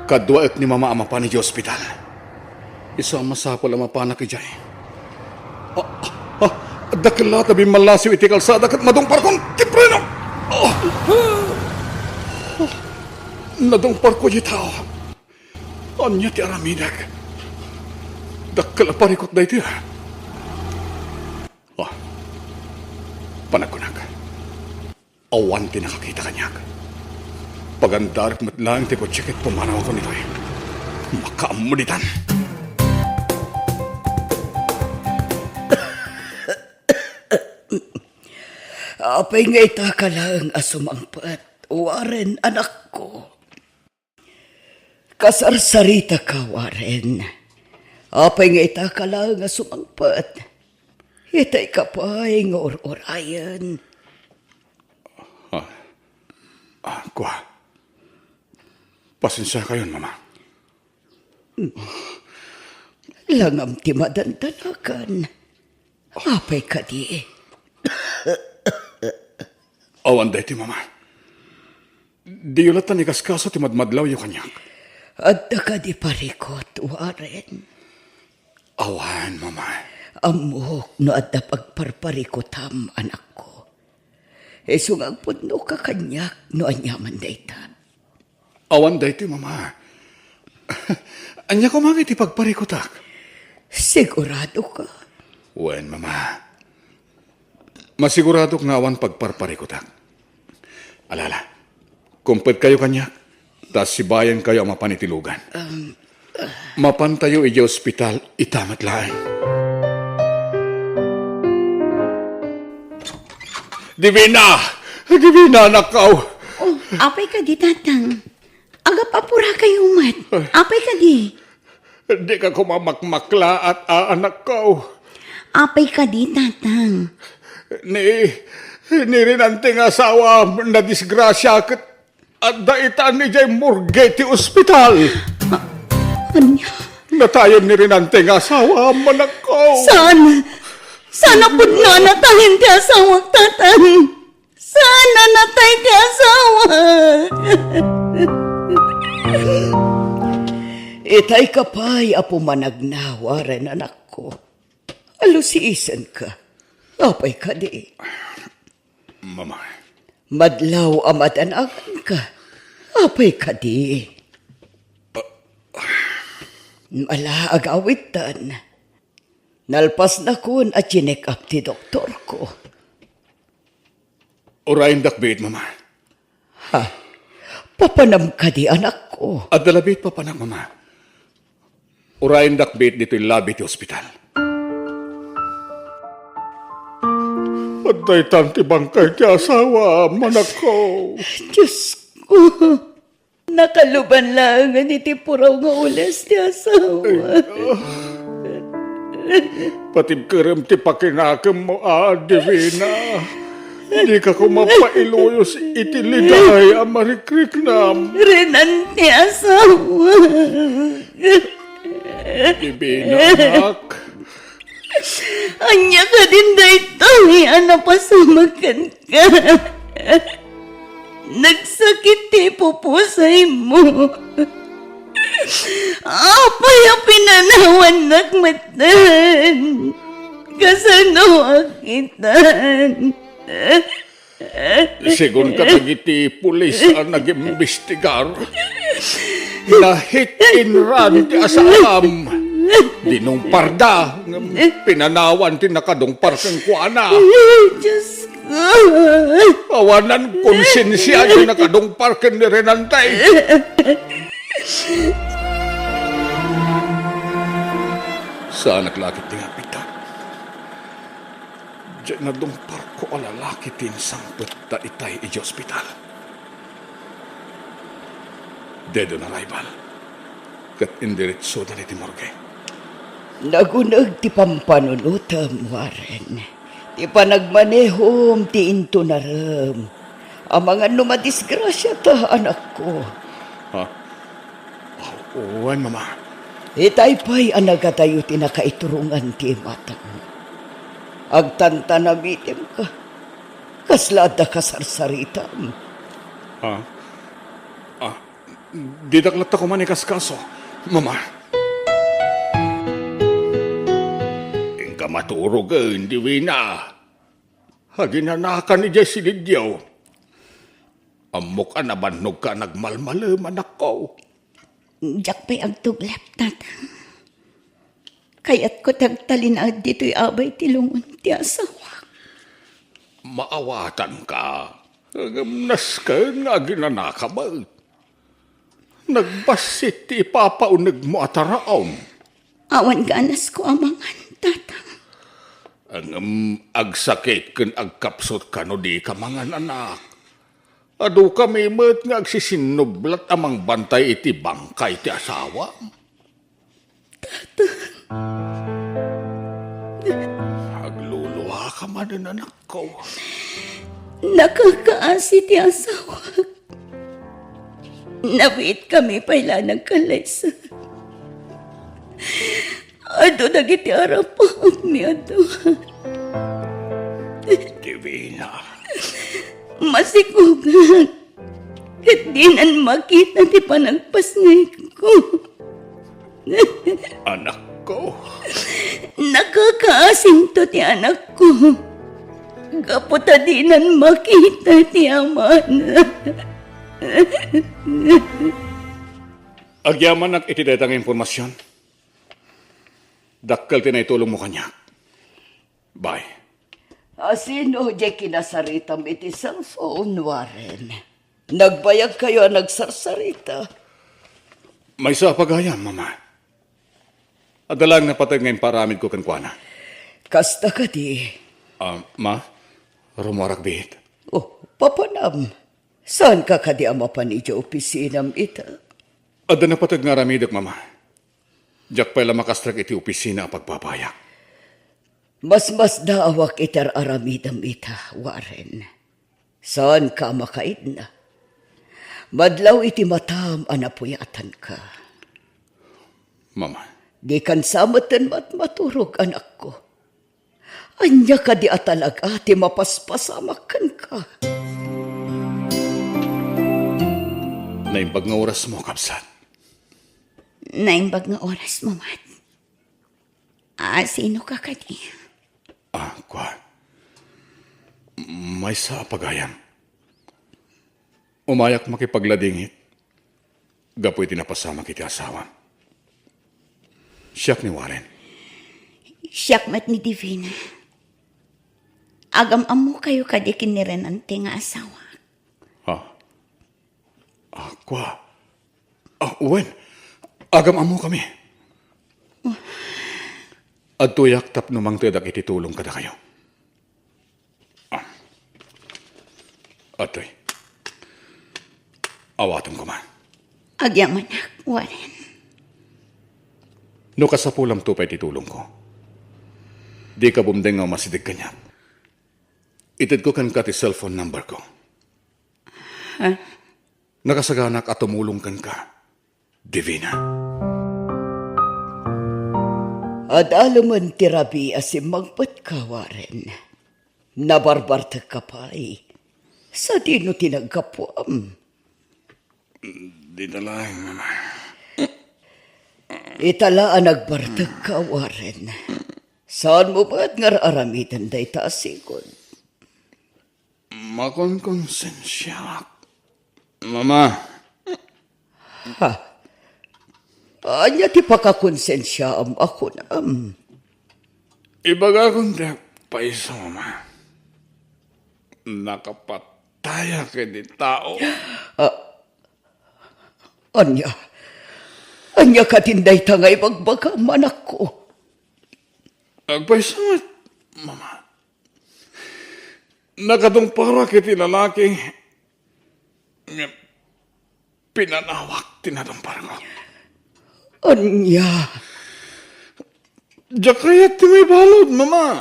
Kaduaek ni Mama a mapan idiay ospital. Isu a masapul a mapanak idiay. Ah, ah, dakkel la ta bimmallasiw iti kalsada ket madungparkon ti preno. Ah! Nadungparko diay tao. Ania ti aramidek? Dakkel a parikut daytoy, a. Ah, panagkunak. Awan ti nakakita kaniak. Pagandarek met laeng ti kotse ket pumanawakon ditoy. Makaammo ditan. Apay nga ita ka laeng a sumangpet, Warren, anakko? Kasarsaritaka, Warren. Apay nga ita ka laeng a sumangpet? Itay ka pay nga ur-urayen. Ah, ah, kua. Pasensiakayon, Mama. Langam ti madandanakan. Apay kadi? Awan daytoy, Mama. Diyo latta ikaskaso ti madmadlawyo kaniak. Adda kadi parikut, Warren? Awan, Mama. Ammok no adda pagparparikutam, anakko. Isu nga agpudnoka kaniak no aniaman dayta. Awan daytoy, Mama. Ania koma iti pagparikutak? Siguradoka? Wen, Mama. Masiguradok nga awan pagparparikutak. Ala, ala. Kumpetkayo kaniak, ta sibayankayo a mapan iti lugan. Um, Mapantayo idiay ospital ita met laeng. Divina! Divina, anakko! Oh, apay kadi, Tatang? Agap-apurakayo met. Apay kadi? Dika koma makmaklaat, a, anakko. Apay kadi, Tatang? Ni, ni Renante nga asawa, nadisgrasia ket adda itan idiay morgue ti ospital. A-, ania? Natayen ni Renante nga asawa, anakko. Saan? Saan a pudno a natayen ti asawak, Tatang? Saan a natay ti asawa? Itay ka pay a pumanagna, Warren, anakko. Alusiisenka. Apay kadi? Mama. Madlaw a madanaganka. Apay kadi? Ala, agawidtan. Nalpasnakon a chinek-up ti doktorko. Urayendak biit, Mama. Ha? Papanam kadi, anakko? Adda la biit papanak, Mama. Urayendak biit ditoy labi ti ospital. Adda itan ti bangkay ti asawa, anakko. Diosko. Nakaluban laengen iti puraw nga ules ti asawa. Patibkerem ti pakinakemmo, a, Divina. Dika koma pailuyos iti liday a marikriknam. Renan ti asawa. Divina, anak. Ania kadin daytoy a napasamak kenka? Nagsakit ti pupusaymo. Apay a pinanawannak metten? Kasanoak itan? Sigun kadagiti pulis a nagimbestigar, na-hit and run ti asawam. Dinungparda, ngem pinanawan ti nakadungpar kenkuana. Ay, Diosko. Awanan konsensia ti nakadungpar ken ni Renante. Saanak la ketdi nga apitan. Diay nadungparko a lalaki ti insangpet ta itay idiay ospital. Dead on arrival. Ket indiretsoda iti morgue. Naguneg ti pampanunotem, Warren. Ti panagmanehom ti intunarem. Amangan no madisgrasiata, anakko. Ha? Wen, Mama. Itay pay a nagadayo ti nakaiturongan ti imatang. Agtantanamitemka. Kasla adda kasarsaritam. Ha? Ah, didak latta koma ikaskaso, Mama. Inka maturogen, Divina. Aginanakan idiay silidyo. Ammok a nabannogka a nagmalmalem, anakko. Diak pay agtublep, Tatang. Kayatko ti agtalinaed ditoy abay ti lungon ti asawak. Maawatanka. Ngem nasken nga aginanaka met. Nagbassit ti ipapaunegmo a taraon. Awan ganasko a mangan, Tatang. Ngem agsakit ken agkapsutka no dika mangan, anak. Adukami met nga agsisinnublat a mangbantay iti bangkay ti asawam. Tatang. Agluluaka manen, anakko. Nakakaasi ti asawak. Nabiitkami pay la nagkallaysa. Adu dagiti arapaapmi a dua. Divina. Masikogak. Ket dinan makita ti panagpasngayko. Anakko. Nakakaasinto ti anakko. Gapu ta dinan makita ti amana. Agyamanak iti dayta nga impormasion. Dakkel ti naitulongmo kaniak. Bye. Asino diay kinasaritam iti cellphone, Warren? Nagbayagkayo a nagsarsarita. Maysa a pagayam, Mama. Adda laeng napateg nga impaaramidko kenkuana. Kasta kadi. Ah, Ma, rummuarak biit. Oh, papanam. Saanka kadi a mapan idiay opisinam ita? Adda napateg nga aramidek, Mama. Diak pay la makastrek iti opisina a pagbabayak. Masmasdaawak iti ar-aramidem ita, Warren. Saanka a makaidna. Madlaw iti matam a napuyatanka. Mama. Dikan sa metten matmaturog, anakko. Ania kadi a talaga ti mapaspasamak kenka? Naimbag nga orasmo, kabsat. Naimbag nga orasmo met. Ah, sinoka kadi? Ah, kua. Maysa a pagayam. Umayak makipagladingit gapu iti napasamak iti asawam. Siak ni Warren. Siak met ni Divina. Agam-ammokayo kadi ken ni Renante nga asawa? Ha? Ah, kua. Ah, wen. Agam-ammokami. Adtoyak tapno mangtedak iti tulong kadakayo. Ah. Adtoy. Awatem koma. Agyamanak, Warren. No kasapulamto pay ti tulongko, dika bumdeng nga umasideg kaniak. Itedko kenka ti cellphone number ko. Ha? Nakasaganak a tumulong kenka, Divina. Adalemen ti rabii a simmangpetka, Warren. Nabarbartekka pay. Sadino ti naggapuam? Dita laeng, Mama. Ita la a nagbartekka, Warren. Saanmo met nga ar-aramiden dayta a sigud. Makonkonsensiaak, Mama. Ha? Ania ti pakakonsensiaam a kunam? Ibagakon ti agpayso, Mama. Nakapatayak iti tao. Ah, ania? Ania kadin dayta nga ibagbagam, anakko? Agpayso met, Mama. Nakatungparak iti lalaki nga pinanawak ti nadungparko. Ania? Diak kayat ti maibalud, Mama.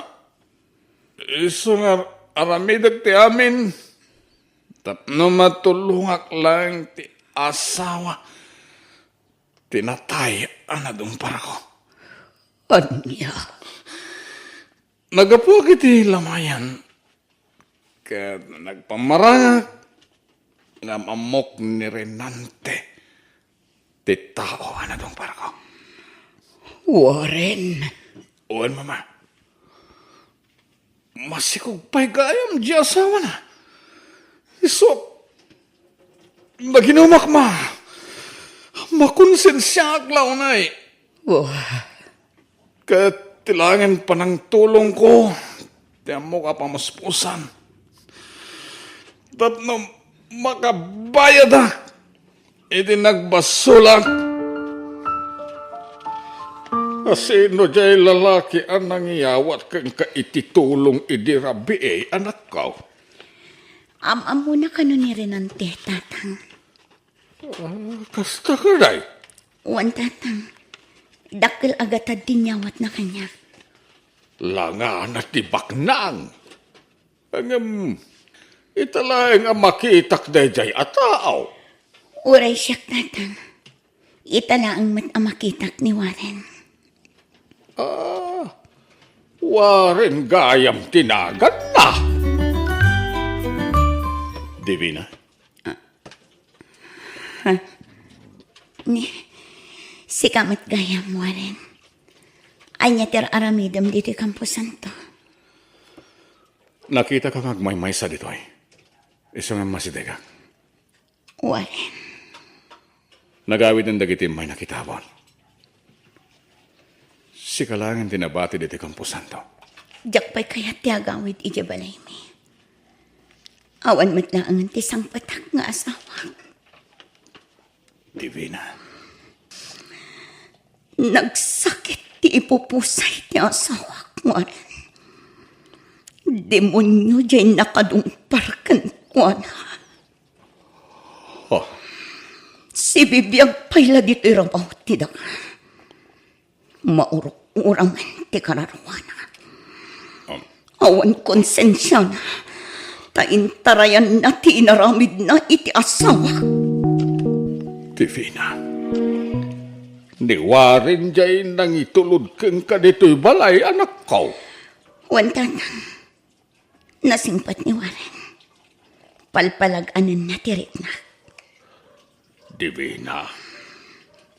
Isu nga aramidek ti amin tapno matulongak laeng ti asawa ti natay a nadungparko. Ania? Naggapuak iti lamayan ket nagpamarangak nga am-ammok ni Renante ti tao a nadungparko. Warren. Wen, Mama. Masikog pay gayam di asawana. Isu, naginumak, Ma. Makonsensiaak la unay. Wah. Ket ti laengen panangtulongko ti ammok a pamuspusan tapno makabayadak iti nagbasolak. Asino jay lalaki a nangiyawat kenka iti tulong idi rabii, anakko? Am-ammona kano ni Renante, Tatang. Ah, kasta kadi? Wen, Tatang. Dakkel a gatad ti inyawatna kaniak. Langana ti baknang. Ngem, ita laeng a makitak daydiay a tao. Uray siak, Tatang. Ita laeng met a makitak ni Warren. Ah, Warren gayam ti naganna. Divina? Ha? Ni, sika met gayam, Warren. Ania ti ar-aramidem ditoy kamposanto? Nakitaka nga agmaymaysa ditoy. Isu nga masidegak. Warren. Nagawiden dagiti immaynak iti abon. Sika laengen ti nabati ditoy kamposanto. Diak pay kayat ti agawid idiay balaymi. Awan met laengen ti sangpetak nga asawak. Divina. Nagsakit ti ipupusay ti asawak, Warren. Demonio jay nakadungpar kenkuana. Oh. Sibibiag pay la ditoy rabaw ti danga. Maurok-urangen ti kararuana. Um. Awan konsensiana, ta intarayanna ti inaramidna iti asawak. Divina, ni Warren jay nangitulod kenka ditoy balay, anakko. Wen, Tatang. Nasingpet ni Warren. Palpalag-anenna ti riknak. Divina.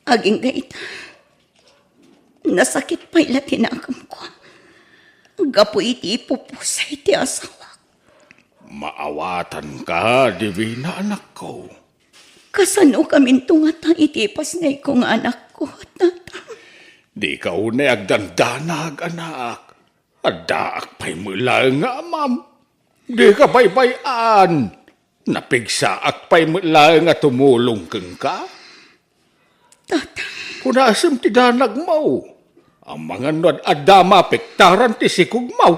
Agingga ita, nasakit pay la ti nakemko gapu iti ipupusay ti asawak. Maawatanka, Divina, anakko. Kasanokaminto ngata iti ipasngayko nga anakko, Tatang? Dika unay agdandanag, anak. Addaak pay met laeng nga amam. Dika baybay-an. Napigsaak pay met laeng nga tumulong kenka. Tatang. Kunasem ti danagmo. Amangan no ad-adda mapektaran ti sikogmo.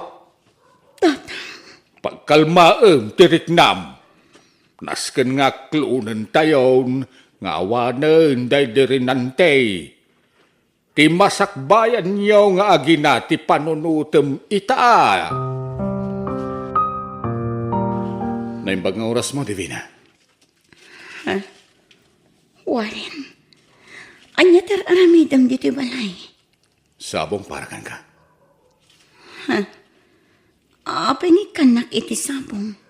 Tatang. Pagkalmaem ti riknam. Nasken nga aklonentayon nga awanen daydi Renante ti masakbayanyo nga agina ti panunotem ita. Naimbag nga orasmo, Divina. Ha? Warren, ania ti ar-aramidem ditoy balay? Sabong para kenka. Ha? Apay nga ikkannak iti sabong?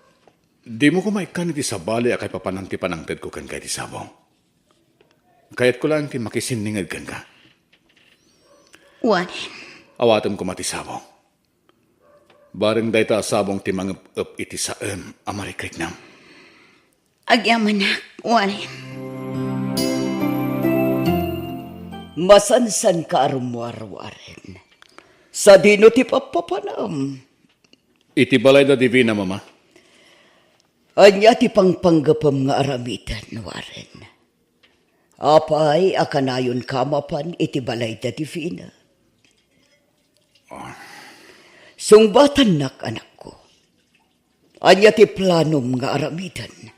Dimo koma ikkan iti sabali a kaipapanan ti panangtedko kenka iti sabong. Kayatko laeng ti makisinninged kenka. Warren. Awatem koma ti sabong. Bareng dayta a sabong ti mangep-ep iti saem a marikriknam. Agyamanak, Warren. Masansanka a rummuar, Warren. Sadino ti pappapanam? Iti balayda, Divina, Mama. Ania ti pangpanggepem nga aramiden, Warren? Apay a kanayonka a mapan iti balayda, Divina? Ah. Sungbatannak, anakko. Ania ti planom nga aramiden?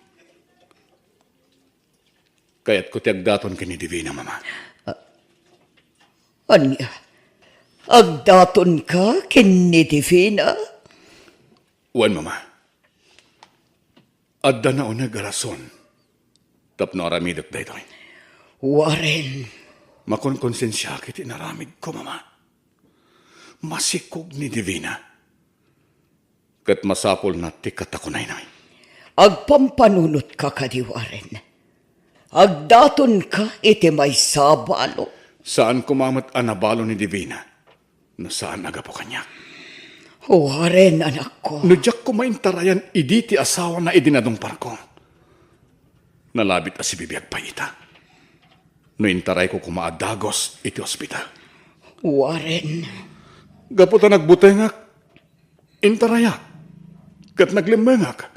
Kayatko ti agdaton ken ni Divina, Mama. Ania? Agdatonka ken ni Divina? Wen, Mama. Adda nauneg a rason tapno aramidek daytoy. Warren. Makonkonsensiaak iti inaramidko, Mama. Masikog ni Divina. Ket masapulna ti katakunaynay. Agpampanunotka kadi, Warren. Agdatonka iti maysa a balo. Saan koma met a nabalo ni Divina no saan a gapu kaniak. Warren, anakko. No diak koma intarayan idi ti asawana idi nadungparko, nalabit a sibibiag pay ita no intarayko koma a dagus iti ospital. Warren. Gapu ta nagbutengak, intarayak, ket naglemmengak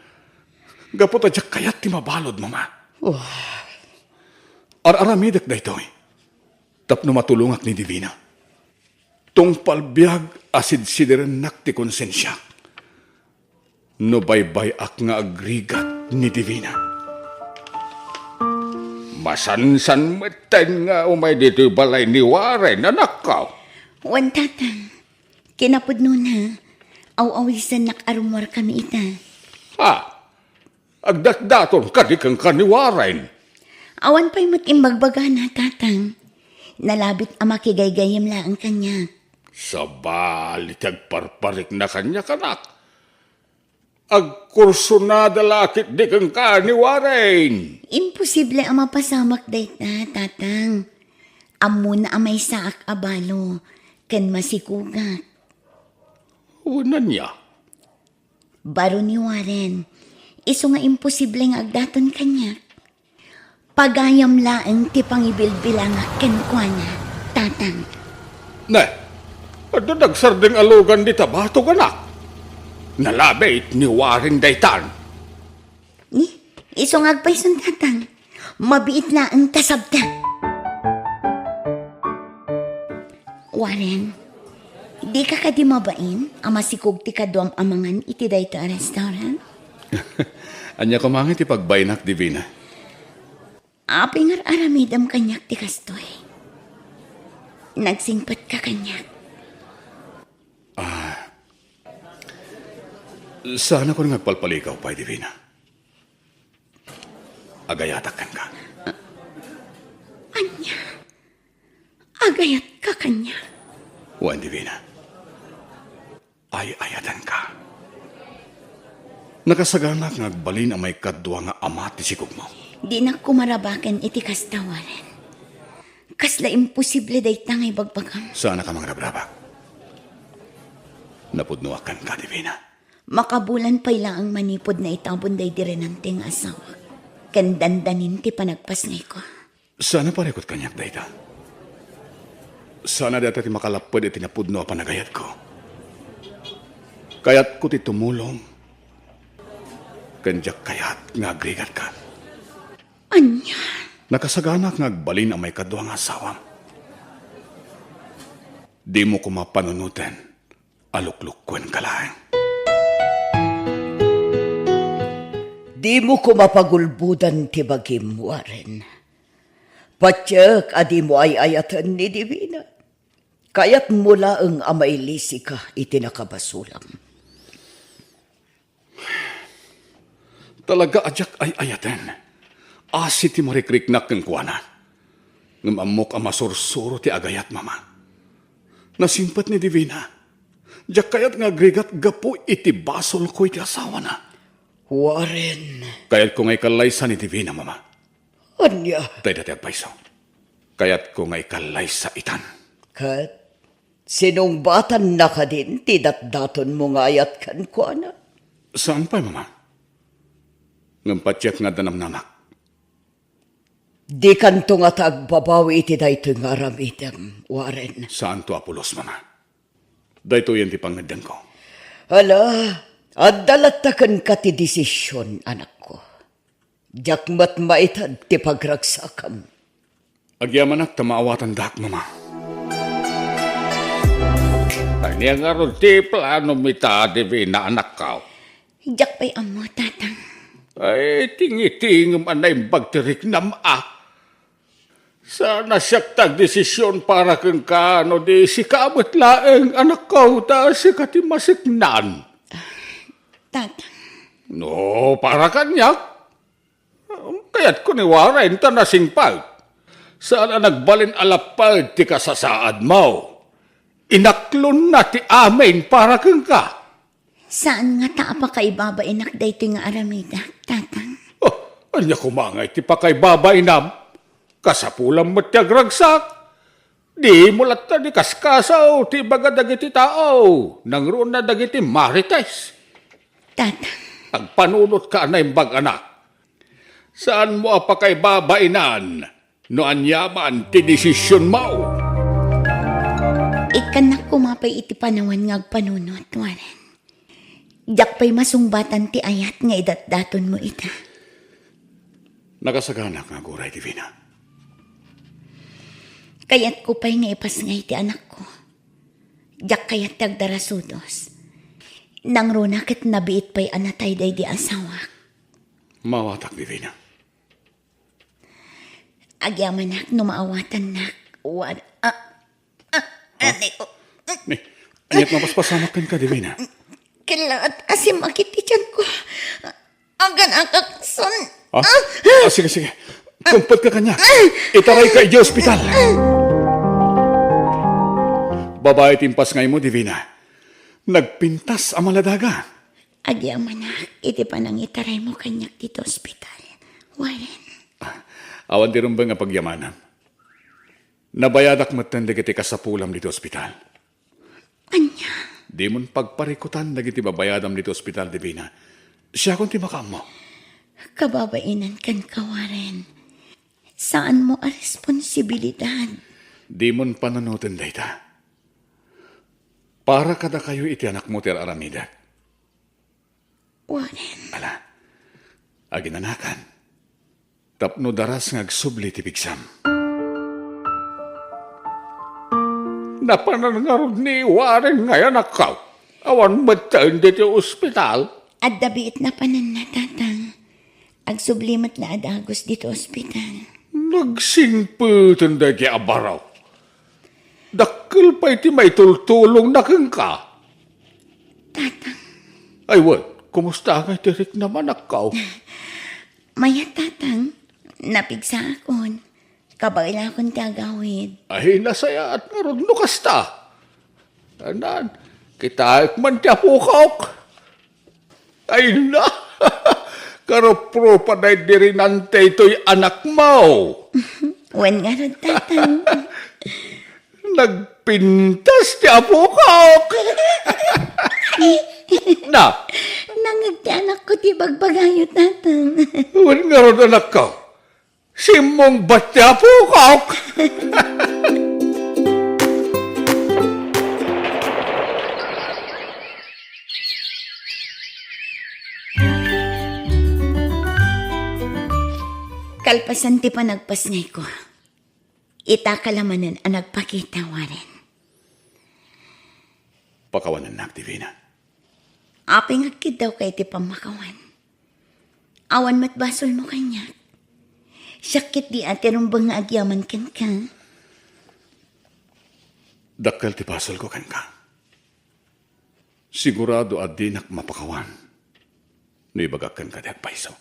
gapu ta diak kayat ti mabalud, Mama. Oh. Ar-aramidek daytoy tapno matulongak ni Divina. Tungpal biag a sidsidirennak ti konsensiak no baybay-ak nga agrigat ni Divina. Masansan metten nga umay ditoy balay ni Warren, anakko. Wen, Tatang. Kinapudnona, aw-awisannak a rummuarkami ita. Ha? Agdatdaton kadi kenka ni Warren? Awan pay met imbagbagana, Tatang. Nalabit a makigaygayyem laeng kaniak. Sabali ti agparparikna kaniak, anak. Agkursunada la ketdi kenka ni Warren. Imposible a mapasamak dayta, Tatang. Ammona a maysaak a balo, ken masikogak. Wen, ania? Baro ni Warren, isu nga imposible nga agdaton kaniak. Pagayam laeng ti pangibilbilangak kenkuana, Tatang. Ne, adda nagsardeng a lugan dita batog, anak. Nalabit ni Warren daytan. Ni, isu nga agpayson, Tatang. Mabiit laeng ta sabta. Warren, dika kadi mabain a masikog ti kaduam a mangan iti daytoy a restaurant? Ania koma nga ti pagbainak, Divina? Apay nga ar-aramidem kaniak ti kastoy? Nagsingpetka kaniak. Ah, saanakon nga agpalpalikaw pay, Divina. Agayatak kenka. Ania? Agayatka kaniak? Wen, Divina. Ay-ayatenka. Nakasaganak nga agbalin a maikadua nga ama ti sikogmo. Dinak koma rabaken iti kasta, Warren. Kasla imposible dayta nga ibagbagam. Saannak a mangrabrabak. Napudnoak kenka, Divina. Makabulan pay laeng manipud naitabon daydi renante nga asawak ken dandanin ti panagpasngayko. Saan a parikut kaniak dayta. Saan a dayta ti makalapped iti napudno a panagayatko. Kayatko ti tumulong, ken diak kayat nga agrigatka. Ania? Nakasaganak nga agbalin a maikadua nga asawam. Dimo koma panunoten a luklukkuenka laeng. Dimo koma pagulbodan ti bagim, Warren. Patiek a dimo ay-ayaten ni Divina. Kayatmo laeng a mailisika iti nakabasolam. Talaga a diak ay-ayaten. Asi ti marikriknak kenkuana. Ngem ammok a masursuro ti agayat, Mama. Nasingpet ni Divina. Diak kayat nga agrigat gapu iti basolko iti asawana. Warren. Kayatko nga ikallaysa ni Divina, Mama. Ania? Dayta ti agpayso. Kayatko nga ikallaysa itan. Ket sinungbatanna kadin ti datdatonmo nga ayat kenkuana? Saan pay, Mama. Ngem patiek nga adda namnamak. Dikanto ngata agbabawi iti daytoy nga aramidem, Warren. Saanto a pulos, Mama. Daytoyen ti pangngeddengko. Ala, adda latta kenka ti desision, anakko. Diak met maited ti pagragsakam. Agyamanak ta maawatandak, Mama. Ania ngarud ti planom ita, Divina, anakko? Diak pay ammo, Tatang. Ay, tingitingem a naimbag ti riknam, a. Saan a siak ti agdesision para kenka no di sika met laeng, anakko, ta sika ti masiknan. Tatang. No, para kaniak, kayatko ni Warren ta nasingpet. Saan a nagbalin a lapped ti kasasaadmo. Inaklonna ti amin para kenka. Saan ngata a pakaibabainak daytoy nga aramidek, Tatang? Oh, ania koma ngay ti pakaibabainam? Kasapulam met ti agragsak. Dimo latta di kaskasaw ti ibaga dagiti tao, nangruna dagiti marites. Tatang. Agpanunotka a naimbag, anak. Saanmo a pakaibabainan no aniaman ti desisionmo. Ikkannak koma pay iti panawen nga agpanunot, Warren. Diak pay masungbatan ti ayat nga idatdatonmo ita. Nakasaganak nga aguray, Divina. Kayatko pay nga ipasngay ti anakko. Diak kayat ti agdarasudos. Nangruna ket nabiit pay a natay daydi asawak. Maawatak, Divina. Agyamanak no maawatannak. Wan-, ah, ah, Ha? Ani ko. Ni, aniat mapaspasamak kenka, Divina? Kailangan asim akit ti tiyan ko. Agan akakson. Ha? Ah, sige, sige. Kumputka kaniak. Itarayka idiay ospital. Babae ti impasngaymo, Divina. Nagpintas a maladaga. Agyamanak iti panangitaraymo kaniak ditoy ospital, Warren. Awan ti rumbeng a pagyamanam. Nabayadak metten dagiti kasapulam ditoy ospital. Ania? Dimon pagparikutan dagiti babayadam ditoy ospital, Divina. Siakon ti makaammo. Kababainan kenka, Warren. Saanmo a responsibilidad. Dimon panunoten dayta. Para kadakayo iti anakmo ti ar-aramidek. Warren. Ala, aginanakan. Tapno daras nga agsubli ti pigsam. Napanan ngarud ni Warren ngay, anakko? Awan metten ditoy ospital? Adda biit napananna, Tatang. Agsubli met la a dagus ditoy ospital. Nagsingpeten daydi a baro. Dakkel pay ti maitultulongna kenka. Tatang. Ay, wen, kumusta ngay ti riknam, anakko? Mayat, Tatang. Napigsaakon. Kabaelakon ti agawid. Ay, nasayaat ngarud no kasta. Anan, kitaek man ti apokok. Ay na, karuprupa daydi rinante itoy anakmo. Wen ngarud, Tatang. Nagpintas ti apokok. Na. Nangeg ti anakko ti bagbagayo, Tatang. Wen ngarud, anakko. Simmungbat ti apokok. Kalpasan ti panagpasngayko, itaka la manen a nagpakita, Warren. Pakawanennak, Divina. Apay nga agkiddawka iti pammakawan? Awan met basolmo kaniak. Siak ketdi a ti rumbeng nga agyaman kenka. Dakkel ti basolko kenka. Sigurado a dinak mapakawan no ibagak kenka ti agpayso.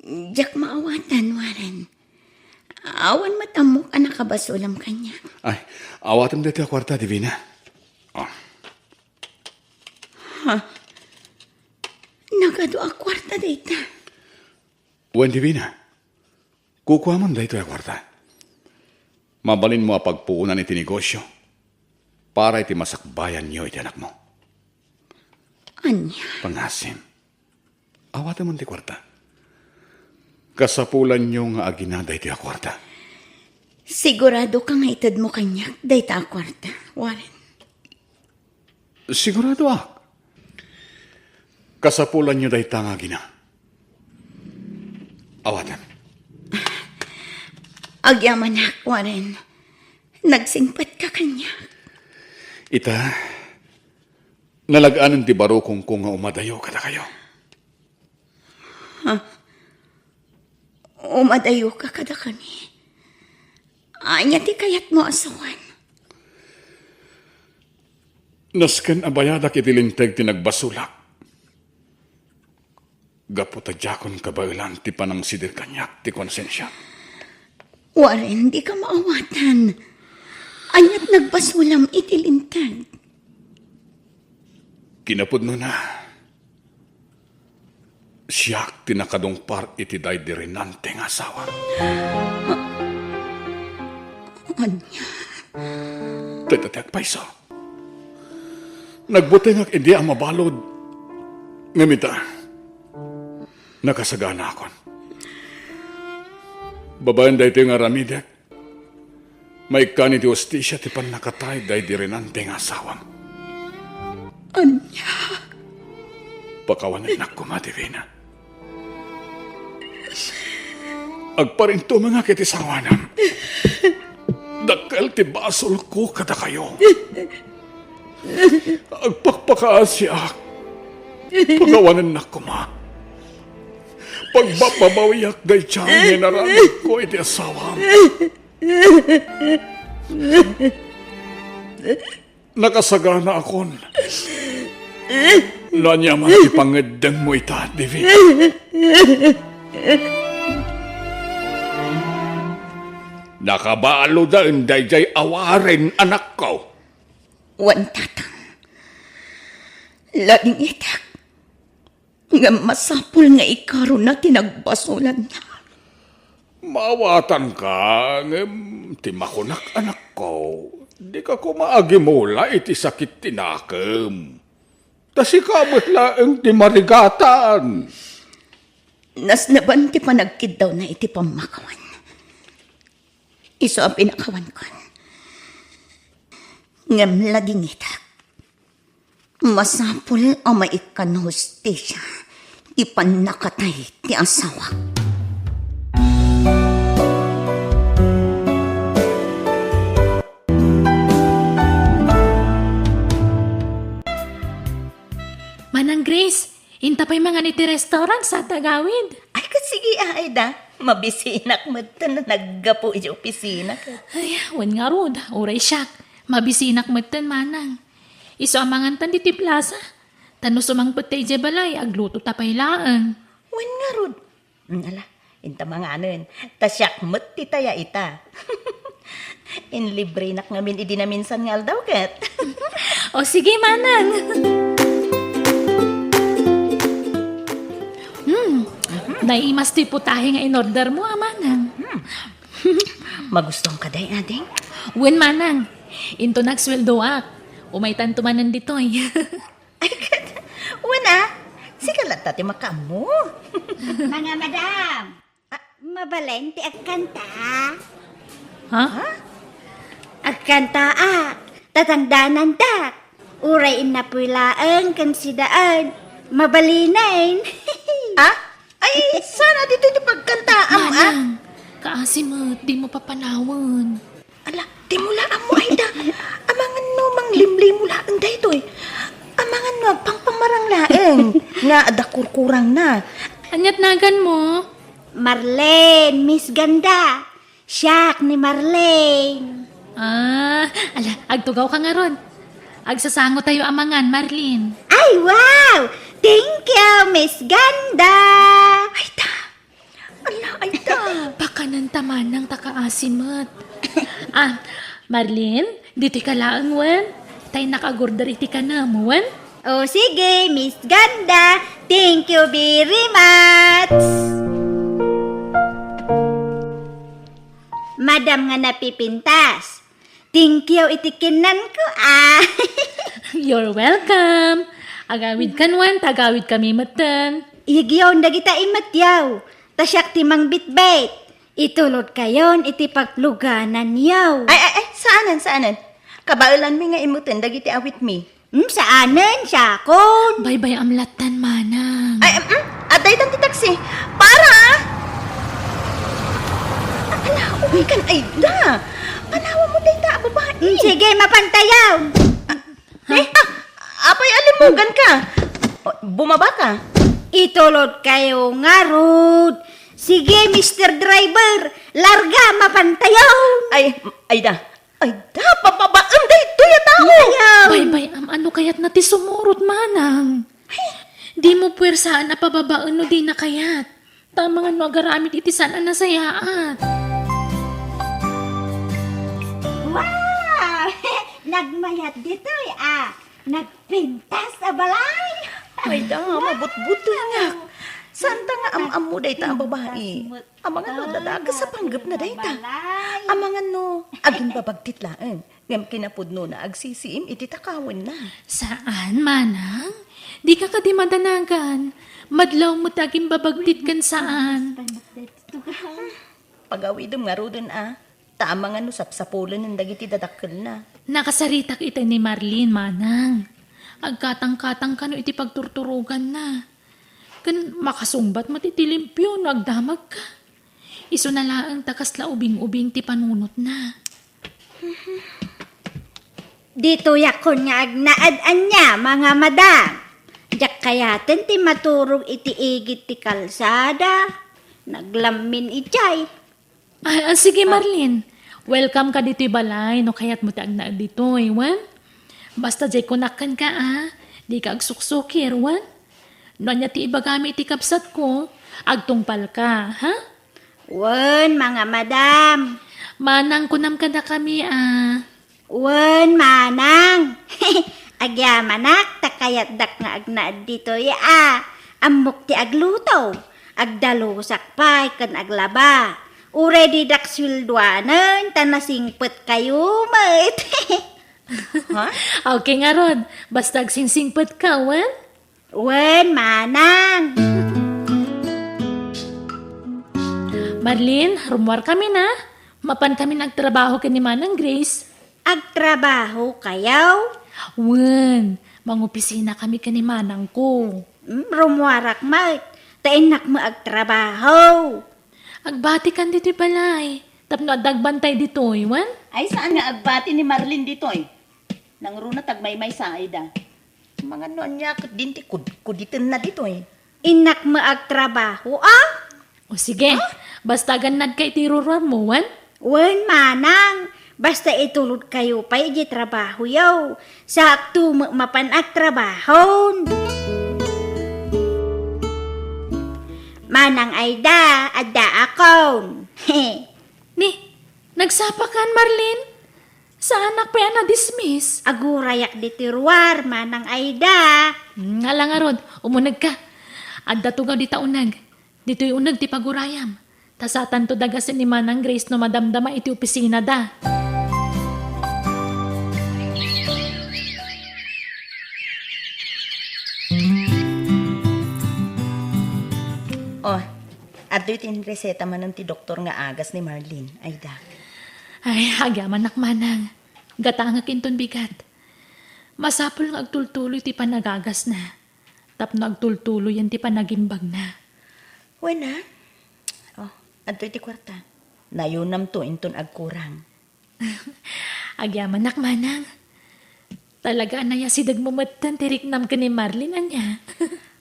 Diak maawatan, Warren. Awan met ammok a nakabasolam kaniak. Ay, awatem daytoy a kuarta, Divina. Ah. Ha? Nagadu a kuarta dayta. Wen, Divina. Kukuamon daytoy a kuarta. Mabalinmo a pagpuonan iti negosio para iti masakbayanyo iti anakmo. Ania? Pangasim. Awatemon ti kuarta. Kasapulanyo nga agina daytoy a kuarta. Siguradoka nga itedmo kaniak dayta a kuarta, Warren? Siguradoak. Kasapulanyo dayta nga agina. Awatem. Agyamanak, Warren. Nagsingpetka kaniak. Ita, nalag-anen ti barukongko nga umadayo kadakayo. Ha? Umadayoka kadakami. Ania ti kayatmo a sawen? Nasken a bayadak iti linteg ti nagbasolak. Gapu ta diakon kabaelan ti panangsidir kaniak ti konsensiak. Warem, dika maawatan. Aniat nagbasolam iti linteg? Kinapudnona, siak ti nakadungpar iti daydi Renante nga asawa. Ania? Dayta ti agpayso. Nagbutengak idi a mabalud. Ngem ita, nakasaganaakon. Babaen daytoy nga aramidek, maikkan iti hustisia ti pannakatay daydi Renante nga asawam. Ania? Pakawanennak koma, Divina. Agparintumengak iti sangoanam. Dakkel ti basolko kadakayo. Agpakpakaasiak. Pakawanennak koma. Pagbabbabawiak daydiay nga inaramidko iti asawam. Nakasaganaakon. No ania man ti pangeddengmo ita, Divina. Nakabaludan daydiay a warem, anakko. Wen, tatang. Ladingitak. Ngem masapul nga ikaruna ti nagbasolanna. Maawatanka, ngem ti makunak, anakko, dika koma agimula iti sakit ti nakem. Ta sika met laeng ti marigatan. Nasneban ti panagkiddawna iti pammakawan. Isu a pinakawankon. Ngem ladingitak. Masapul a maikkan hustisia ti pannakatay ti asawak. Manang Grace, inta pay mangan iti restaurant sa tagawid. Ay, ket sige, Aida. Mabisinak metten a naggapu iti opisina. Ay, wen ngarud, uray siak. Mabisinak metten, manang. Isu a mangantan ditoy plaza. Ta no sumangpet ta idiay balay, agluto ta pay laeng. Wen ngarud. Mm, ala, inta manganen. Ta siak met ti taya ita. Inlibrenak ngamin idi naminsan nga aldaw ket. O sige, manang. Hmm, naimas ti putahe nga in-order mo, a, manang. Hmm. Magustuam kadi, ading? Wen, manang. Inton agsweldoak, umaytanto manen ditoy. Ay, ket, wen a, sika latta ti makaammo. Mga madam, ah, mabalin ti agkanta? Ha? Ha? Agkantaak, tatangdanandak. Uray innapoy laeng ken sidaen, mabalinen. Ah? Ay, saan a ditoy ti pagkantaam, ah? Manang, kaasi met, dimo papanawen. Ala, dimo la ammo, Aida. Amangan no manglimlimo laeng daytoy. Amangan no agpangpamarang laeng nga adda kurkurangna. Aniat naganmo? Marlene, Miss Ganda. Siak ni Marlene. Ah, ala, agtugawka ngarud. Agsasangotayo a mangan, Marlene. Ay, wow! Thank you, Miss Ganda! Ay, ta! Ala, ay, ta! Pakananta manang ta kaasi met. Ah, Marlene, ditoyka laeng wen? Ta innak ag-order iti kanam, wen? O, sige, Miss Ganda. Thank you very much. Madam nga napipintas, thank you iti kinnanko, ah. You're welcome. Agawidkan wen, ta agawidkami metten. Igyaw dagita imatyaw, ta siak ti mangbitbit. Itulodkayon iti paglugananyaw. Ay, ay, ay, saanen, saanen. Kabaelanmi nga immuten dagiti awitmi. Hmm, saanen, siakon. Baybay-am lattan, manang. Ay, em, em, adda itan ti taxi. Para! Ala, umaykan, Aida. Panawam mo dayta a babai. Hmm, sige, mapantayaw. Ha? Eh, ah, apay a limmuganka? O, bumabaka. Itulodkayo ngarud. Sige, Mister Driver, larga, mapantayo! Ay, Aida, Aida, pababaem daytoy a tao! Ayaw! Bay, bay, am, ano kayatna ti sumurot, manang? Dimo puwersaan a pababaen no dina kayat. Ta amangan no agaramid iti saan a nasayaat. Wow! Nagmayat ditoy, ah. Nagpintas a balay. Aida, mabutbutengak. Saanta nga am-ammo dayta a babai? Amangan no adda dakes a panggepna dayta. Amangan no agimbabagtit laeng. Ngem kinapudnona agsisiim iti takawenna. Saan, manang? Dika kadi madanagan. Madlaw met ti agimbabagtit ken saan. Pagawidem ngaruden a, ta amangan no sapsapulenen dagiti dadakkelna. Nakasaritak iti ni Marlene, manang. Agkatangkatang kano iti pagturturoganna. Ken makasungbat met iti limpio no agdamagka. Isuna laeng ta kasla ubing-ubing ti panunotna. Ditoyakon nga agnaed ania, mga madam. Diak kayaten ti maturog iti igid ti kalsada. Naglammin idiay. Ah, ah, sige, Marlene. Welcome ka ditoy balay no kayatmo ti agnaed ditoy, wen? Basta diay kunak kenka, a. Dika agsuksukir, wen? No ania ti ibagami iti kabsatko, agtungpalka, ha? Wen, mga madam. Manang, kunam kadakami, a. Wen, manang. Agyamanak, ta kayatdak nga agnaed ditoy, a. Ammok ti agluto. Agdalusak pay ken aglaba. Uray didak sueldoanen, ta nasingpetkayo met. Ha? Okay ngarud, basta agsingsingpetka, wen? Wen, manang. Marlene, rummuar kami na. Mapan kami nagtrabaho ken ni Manang Grace. Agtrabaho kayo? Wen, mangopisina kami ken ni manangko. Hmm, rummuarak met. Ta innak met agtrabaho. Agbatikan ditoy balay. Tapno adda agbantay ditoy, wen? Ay, saan nga agbati ni Marlene ditoy? Nangruna ti agmaymaysa, Aida. Amangan no ania ket din ti kudkuditenna ditoy. Innak met agtrabaho, a? O sige, basta agannadka iti ruruarmo, wen? Wen, manang. Basta itulodkayo pay iti trabahoyo. Sakto met mapan agtrabahon. Manang Aida, addaakon. Ni, nagsapakan, Marlene? Saanak pay a na-dismiss? Agurayak ditoy ruar, Manang Aida. Hmm, ala ngarud, umunegka. Adda tugaw dita uneg. Ditoy uneg ti pagurayam. Ta satanto dagasen ni Manang Grace no madamdama iti opisinada. Oh, adtoy ti inreseta manen ti doktor nga agas ni Marlene, Aida. Ay, agyamanak, manang. Gatangek inton bigat. Masapul nga agtultuloy ti panagagasna. Tapno agtultuloyen ti panagimbagna. Wen a? Oh, adtoy ti kuarta. Nayonamto inton agkurang. Agyamanak, manang. Talaga a nayasidegmo metten ti riknam ken ni Marlene, ania?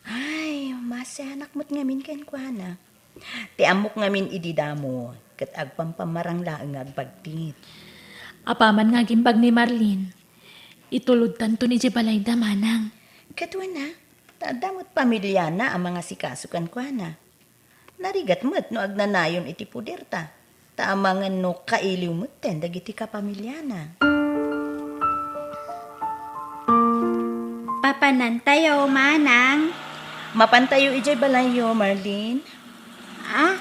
Ay, masianak met ngamin kenkuana. Ti ammok ngamin idi damo, ket agpampamarang laeng nga agbagtit. Apaman nga agimbag ni Marlene, itulodtanton idiay balayda, manang. Ket wen a, ta adda met pamiliana a mangasikaso kenkuana. Narigat met no agnanayon iti poderta, ta amangan no kailiw metten dagiti kapamiliana. Papanantayo, manang. Mapantayo idiay balayyo, Marlene. Ah,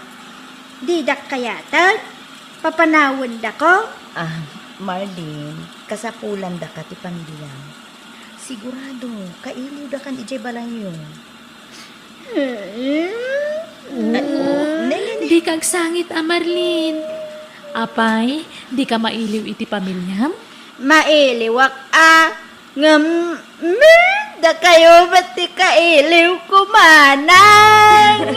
didak kayaten? Papanawendako? Ah, Marlene, kasapulandaka ti pamiliam. Sigurado, kailiwdakan idiay balayyo. Mm. Ah, ne, ne, ne. Dika agsangit a, Marlene. Apay, dika mailiw iti pamiliam? Mailiwak a, ngem, mm, dakayo met ti kailiwko, manang.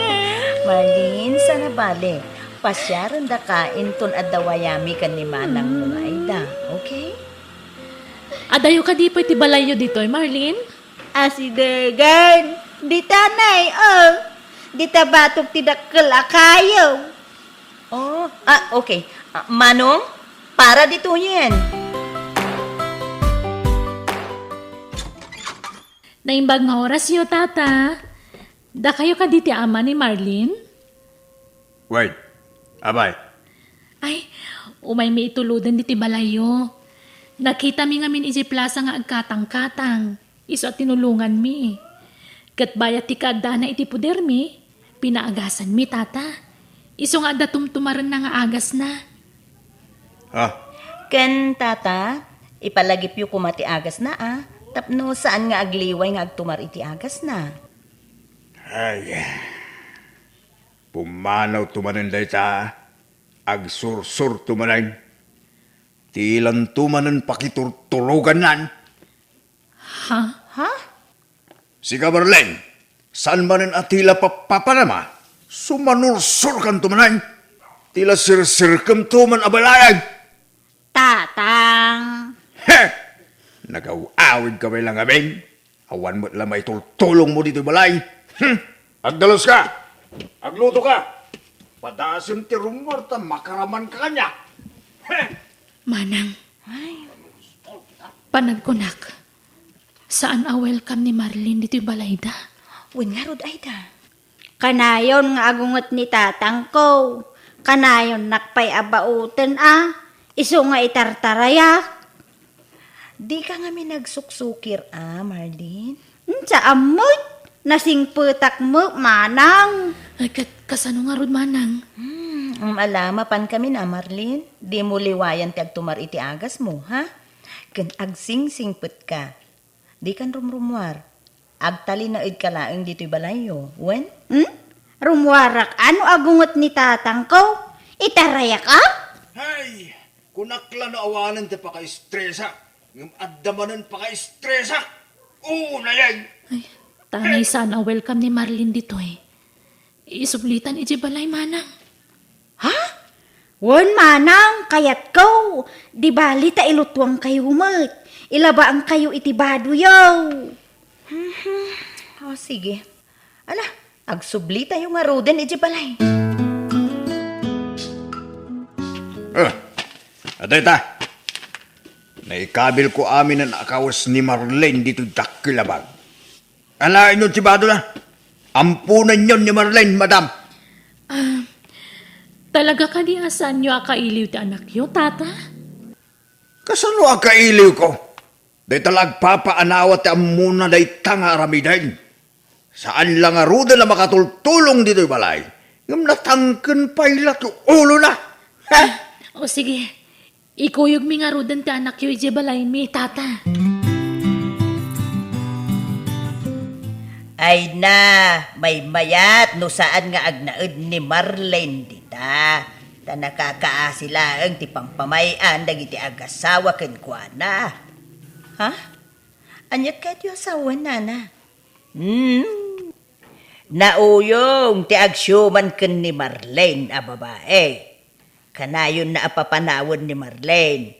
Marlene, saan a bale, pasiarendaka inton adda wayami ken ni manangmo nga Aida, okay? Adayo kadi pay ti balayyo ditoy, Marlene? Asidegen, ditanay, oh. Dita batok ti dakkel a kayo. Oh, ah, okay. Ah, Manong, para ditoyen. Naimbag nga orasyo, Tata. Dakayo kadi ti ama ni Marlene? Wait. Abay. Ay, umaymi ituloden ditoy balayyo. Nakitami ngamin idiay plasa nga agkatangkatang. Isu a tinulonganmi. Ket bayat ti kaaddana iti podermi, pinaagasanmi, Tata. Isu nga adda tumtumarenna nga agasna. Ha? Ken, Tata, ipalagipyo koma ti agasna, a, tapno saan nga agliway nga agtumar iti agasna. Ay, pumanawto manen dayta, agsursurto manen. Ti ilanto manen pakiturturogannan. Ha? Ha? Sika, Marlene, saan manen a ti la papapanama? Sumanursurkanto manen. Ti la sirsirkemto man a balayan. Tatang. He! Nagaw-awidka met la ngamin. Awan met la maitultulongmo ditoy balay. Hmm! Agdaluska! Aglutoka! Padasem ti rummuar ta makaramanka kaniak. He! Manang, ay, panagkunak, saan a welcome ni Marlene ditoy balayda. Wen ngarud, Aida. Kanayon nga agunget ni tatangko. Kanayonnak pay a baoten a isu nga itartarayak. Dika ngamin agsuksukir a, Marlene? Saan met, nasingpetak met, manang. Ay, ket kasano ngarud, manang? Hmm, um, ala, mapankamin a, Marlene. Dimo liwayan ti agtumar iti agasmo, ha? Ken agsingsingpetka. Dikan rumrummuar. Agtalinaedka laeng ditoy balayyo, wen? Hmm? Rummuarak a no agunget ni tatangko? Itarayak a? Hay! Kunak la no awanen ti pakaestresak, ngem adda manen pakaestresak. Unayen! Ay, tangay saan a welcome ni Marlene ditoy. Isublitan idiay balay, manang. Ha? Wen, manang, kayatko. Di bali ta ilutuangkayo met. Ilabaankayo iti badoyo. Mhm. O, sige. Ala, agsublitayo ngaruden idiay balay. Ah, adda ita. Naikabilko aminen a kawes ni Marlene ditoy dakkel a bag. Alaenyo ti badona. Amponenyon ni Marlene, madam. Ah, talaga kadi a saanyo a kailiw ti anakyo, Tata? Kasano a kailiwko? Dayta la agpapaanawa ti ammona dayta nga aramiden. Saan la ngaruden a makatultulong ditoy balay, ngem natangken pay la ti ulona. Ha? O sige, ikuyogmi ngaruden ti anakyo idiay balaymi, Tata. Ay na, maymayat no saan nga agnaed ni Marlene dita. Ta nakakaasi laeng ti pampamay-an dagiti agasawa kenkuana. Ha? Aniat kayatyo a sawen, nana? Hmm. Nauyong ti agsiuman ken ni Marlene a babai. Kanayonna a papanawen ni Marlene.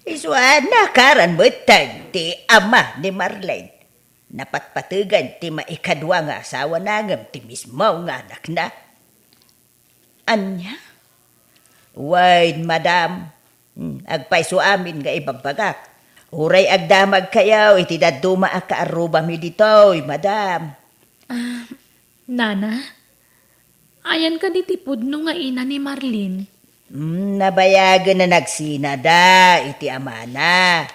Isu a nakaran metten ti ama ni Marlene. Napatpategen ti maikadua nga asawana ngem ti mismo nga anakna. Ania? Wen, madam. Hmm, agpayso amin nga ibagbagak. Uray agdamagkayo iti dadduma a kaarrubami ditoy, madam. Ah, nana? Ayan kadi ti pudno nga ina ni Marlene? Hmm, nabayagen a nagsinada iti amana.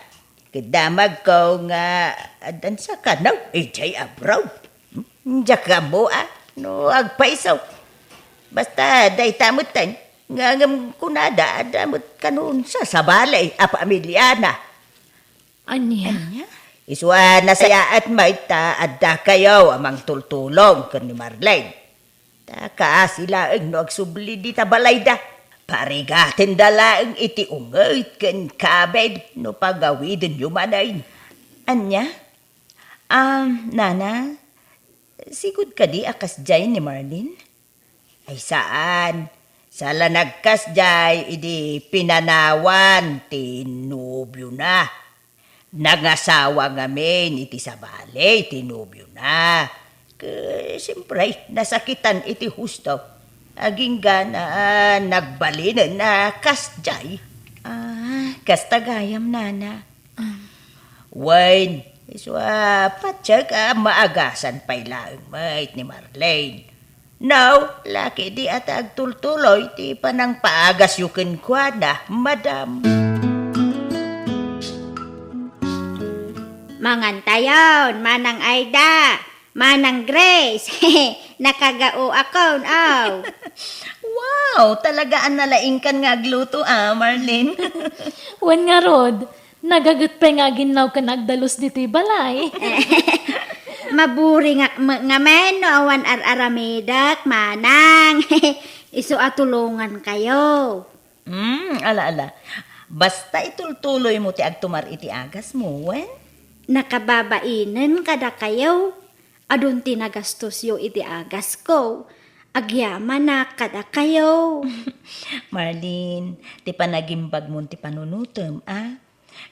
Ket damagko nga addan sakanaw idiay abroad. Hmm, diak ammo a no agpayso. Basta dayta metten, ngem kunada adda met kano sasabali a pamiliana. Ania? Ania? Isu a nasayaat met ta addakayo a mangtultulong ken ni Marlene. Ta kaasi laeng no agsubli dita balayda. Parigatenda laeng iti unget ken kabil no pagawidenyo manen. Ania? Ah, nana, sigud kadi a kasdiay ni Marlene? Ay saan. Sala nagkasdiay idi pinanawan ti nobiona. Nangasawa ngamin iti sabali ti nobiona. Eh, siyempre, nasakitan iti husto. Agingga na, ah, nagbalinen a kasdiay. Ah, kasta gayam, nana. Wen, isu a patiek a maagasan pay laeng met ni Marlene. Now, laki di a ta agtultuloy ti panangpaagasyo kenkuana, madam. Mangantayon, Manang Aida, Manang Grace. Nakagaoakon, aw. Wow, talaga a nalaingkan nga agluto, ah, Marlene. Wen ngarud, nagaget pay nga aginnaw ken agdalus ditoy balay. Maburing met ngamin no awan ar-aramidek, Manang. Isu a tulongankayo. Hmm, ala, ala. Basta itultuloymo ti agtumar iti agasmo, wen? Nakababainen kadakayo. Adun ti nagastosyo iti agasko. Agyamanak kadakayo. Marlene, ti panagimbagmon ti panunutem, a?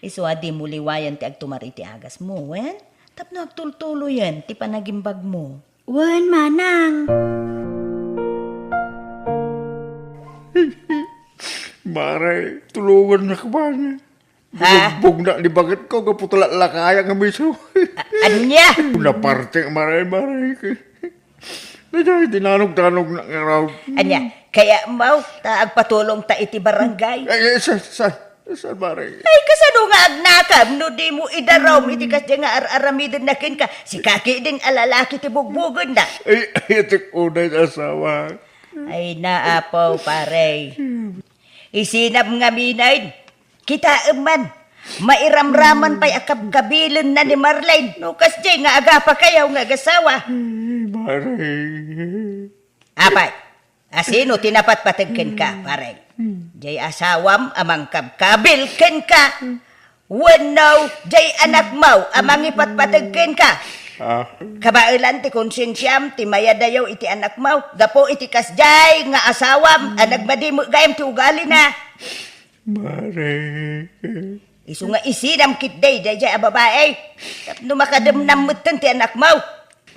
Isu a dimo liwayan ti agtumar iti agasmo, wen? Tapno agtultuloyen ti panagimbagmo. Wen, Manang. Mare, tulongannak man. Ha? Binugbognak ni baketko gapu ta lallakayam nga miso. A-, ania? Naparte, Mare, Mare. Daydiay ti nanugtanognak ngarud. Ania? Kayatmo ta agpatulongta iti barangay? Ay, ay, sa, sa, sa, Mare. Ay, kasano nga agnakam no dimo idarum iti kasdiay nga ar-aramidenna kenka? Sika ketdin a lalaki ti bugbogenna. Ay, ay, tek unay ti asawa. Ay, naapaw, pare. Isinam ngamin, ay. Kitaem man, mairamraman pay a kabkabilenna ni Marlene no kasdiay nga agapakayo nga agasawa. Ay, Mare. Apay, asino ti napatpateg kenka, pare? Diay asawam a mangkabkabil kenka? Wenno, diay anakmo a mangipatpateg kenka? Ah. Kabaelan ti konsensiam ti mayadayo iti anakmo gapu iti kasdiay nga asawam a nagmadi met gayam ti ugalina. Mare. Isu nga isinam ketdi daydiay a babai. Tapno makademnam metten ti anakmo.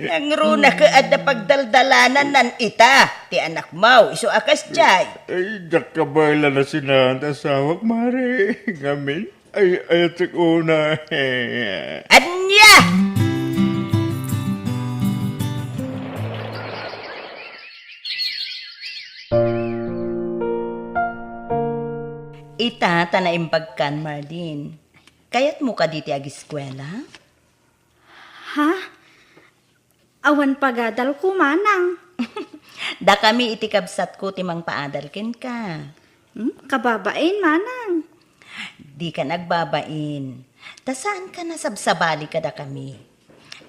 Nangruna ket adda pagdaldalananna ita ti anakmo. Isu a kasdiay. Ay, diak kabaelan a sinaan ti asawak, Mare. Ngamin, ay, ayatek unay. Ania? Ita ta naimbagkan, Marlene. Kayatmo kadi ti agiskuela? Ha? Awan pagadalko, Manang. Dakami iti kabsatko ti mangpaadal kenka. Hmm? Kababain, Manang. Dikan agbabain. Ta saankan a sabsabali kadakami.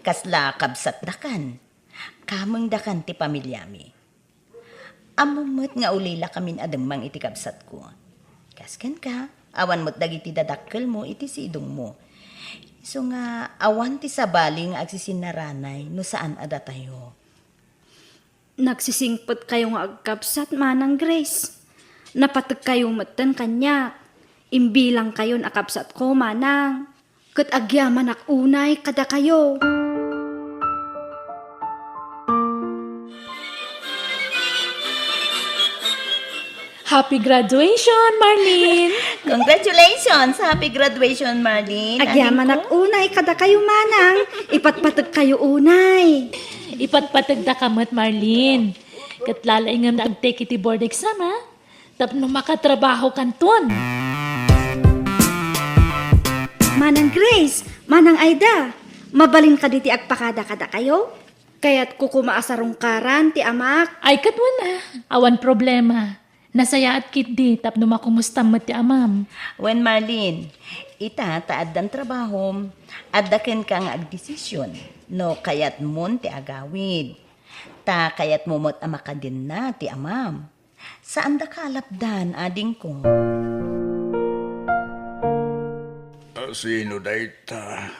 Kasla kabsatdakan. Kamengdakan ti pamiliami. Ammom met nga ulilakamin a dengngem iti kabsatko. Kas kenka, awan met dagiti dadakkelmo iti sidongmo. Isu nga awan ti sabali nga agsisinaranay no saan a datayo. Nagsisingpetkayo nga agkabsat, Manang Grace. Napategkayo metten kaniak. Imbilangkayon a kabsatko, Manang. Ket agyamanak unay kadakayo. Happy graduation, Marlene! Congratulations! Happy graduation, Marlene! Agyamanak unay kadakayo, Manang. Ipatpategkayo unay. Ipatpategdaka met, Marlene. Ket lalaingem nga agtake iti board exam, ha? Tapno makatrabahokanton. Manang Grace, Manang Aida, mabalin kadi ti agpakada kadakayo? Kayatko koma a sarungkaran ti amak. Ay, ket wen a, awan problema. Nasayaat ketdi tapno makumustam met ti amam. Wen, Marlene, ita ta addan trabahom, adda kenka nga agdesisyon no kayatmon ti agawid. Ta kayatmo met a makadenna ti amam. Saandaka a lapdan, adingko. A, sino dayta?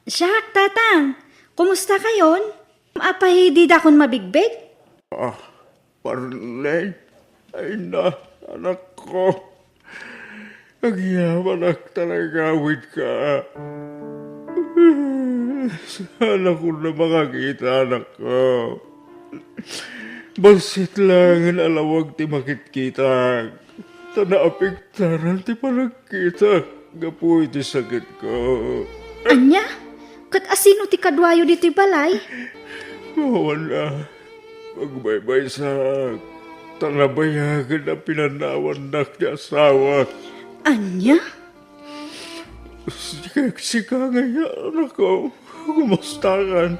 Siak, Tatang. Kumustakayon? Apay, didakon mabigbig? Ah, Marlene, ay na, anakko. Agyamanak ta naigawidka. Saanakon a makakita, anakko. Bassit laengen a lawag ti makitkitak, ta naapektaran ti panagkitak gapu iti sakitko. Ania? Ket asino ti kaduayo ditoy balay? Awan a. Agbaybaysaak, ta nabayagen a pinanawannak ti asawak. Ania? Sika, sika ngay, anakko, kumustakan?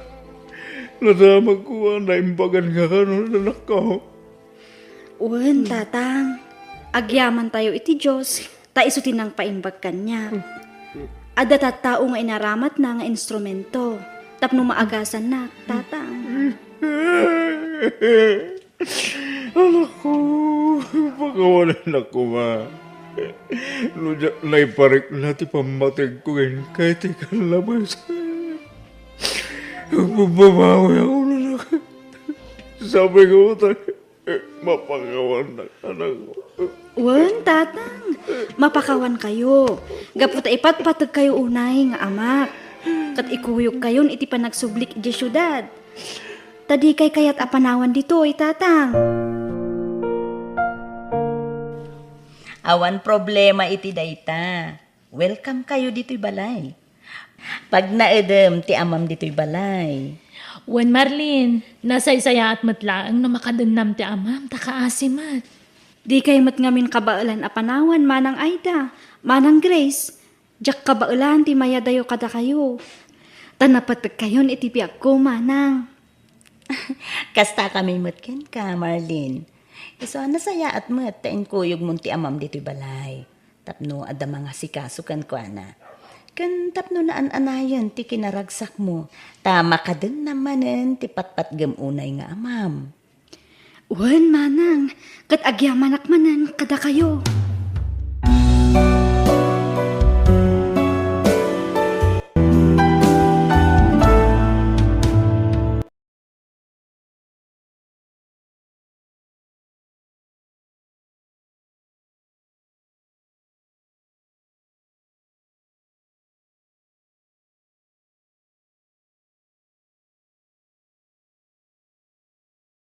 Nadamagko a naimbagan nga kanon, anakko. Wen, Tatang. Agyamantayo iti Dios, ta isu ti nangpaimbag kaniak. Adda tattao nga inaramatna nga instrumento tapno maagasannak, Tatang. Anakko, pakawanennak koma. No diak naiparikna ti pammategko kenka iti kallabas, agbababawi ako, anak. Sabi ko, ta-, mapakawannak, anakko. Wen, Tatang, mapakawankayo. Gapu ta ipatpategkayo unay nga amak. Ket ikuyogkayon iti panagsublik idiay siudad. Ta dikay kayat a panawan ditoy, Tatang. Awan problema iti dayta. Welcome kayo ditoy balay. Pagnaedem ti amam ditoy balay. Wen, Marlene, nasaysayaat met laeng no makadennam ti amam, ta kaasi met. Dikay met ngamin kabaelan a panawan, Manang Aida, Manang Grace. Diak kabaelan ti mayadayo kadakayo. Ta napategkayon iti biagko, Manang. Kasta kami met kenka, Marlene. Isu a nasayaat met ta inkuyogmon ti amam ditoy balay. Tapno adda mangasikaso kenkuana. Ken tapno naan-anayen ti kinaragsakmo, ta makadennam manen ti patpatgem unay nga amam. Wen, Manang, ket agyamanak manen kadakayo.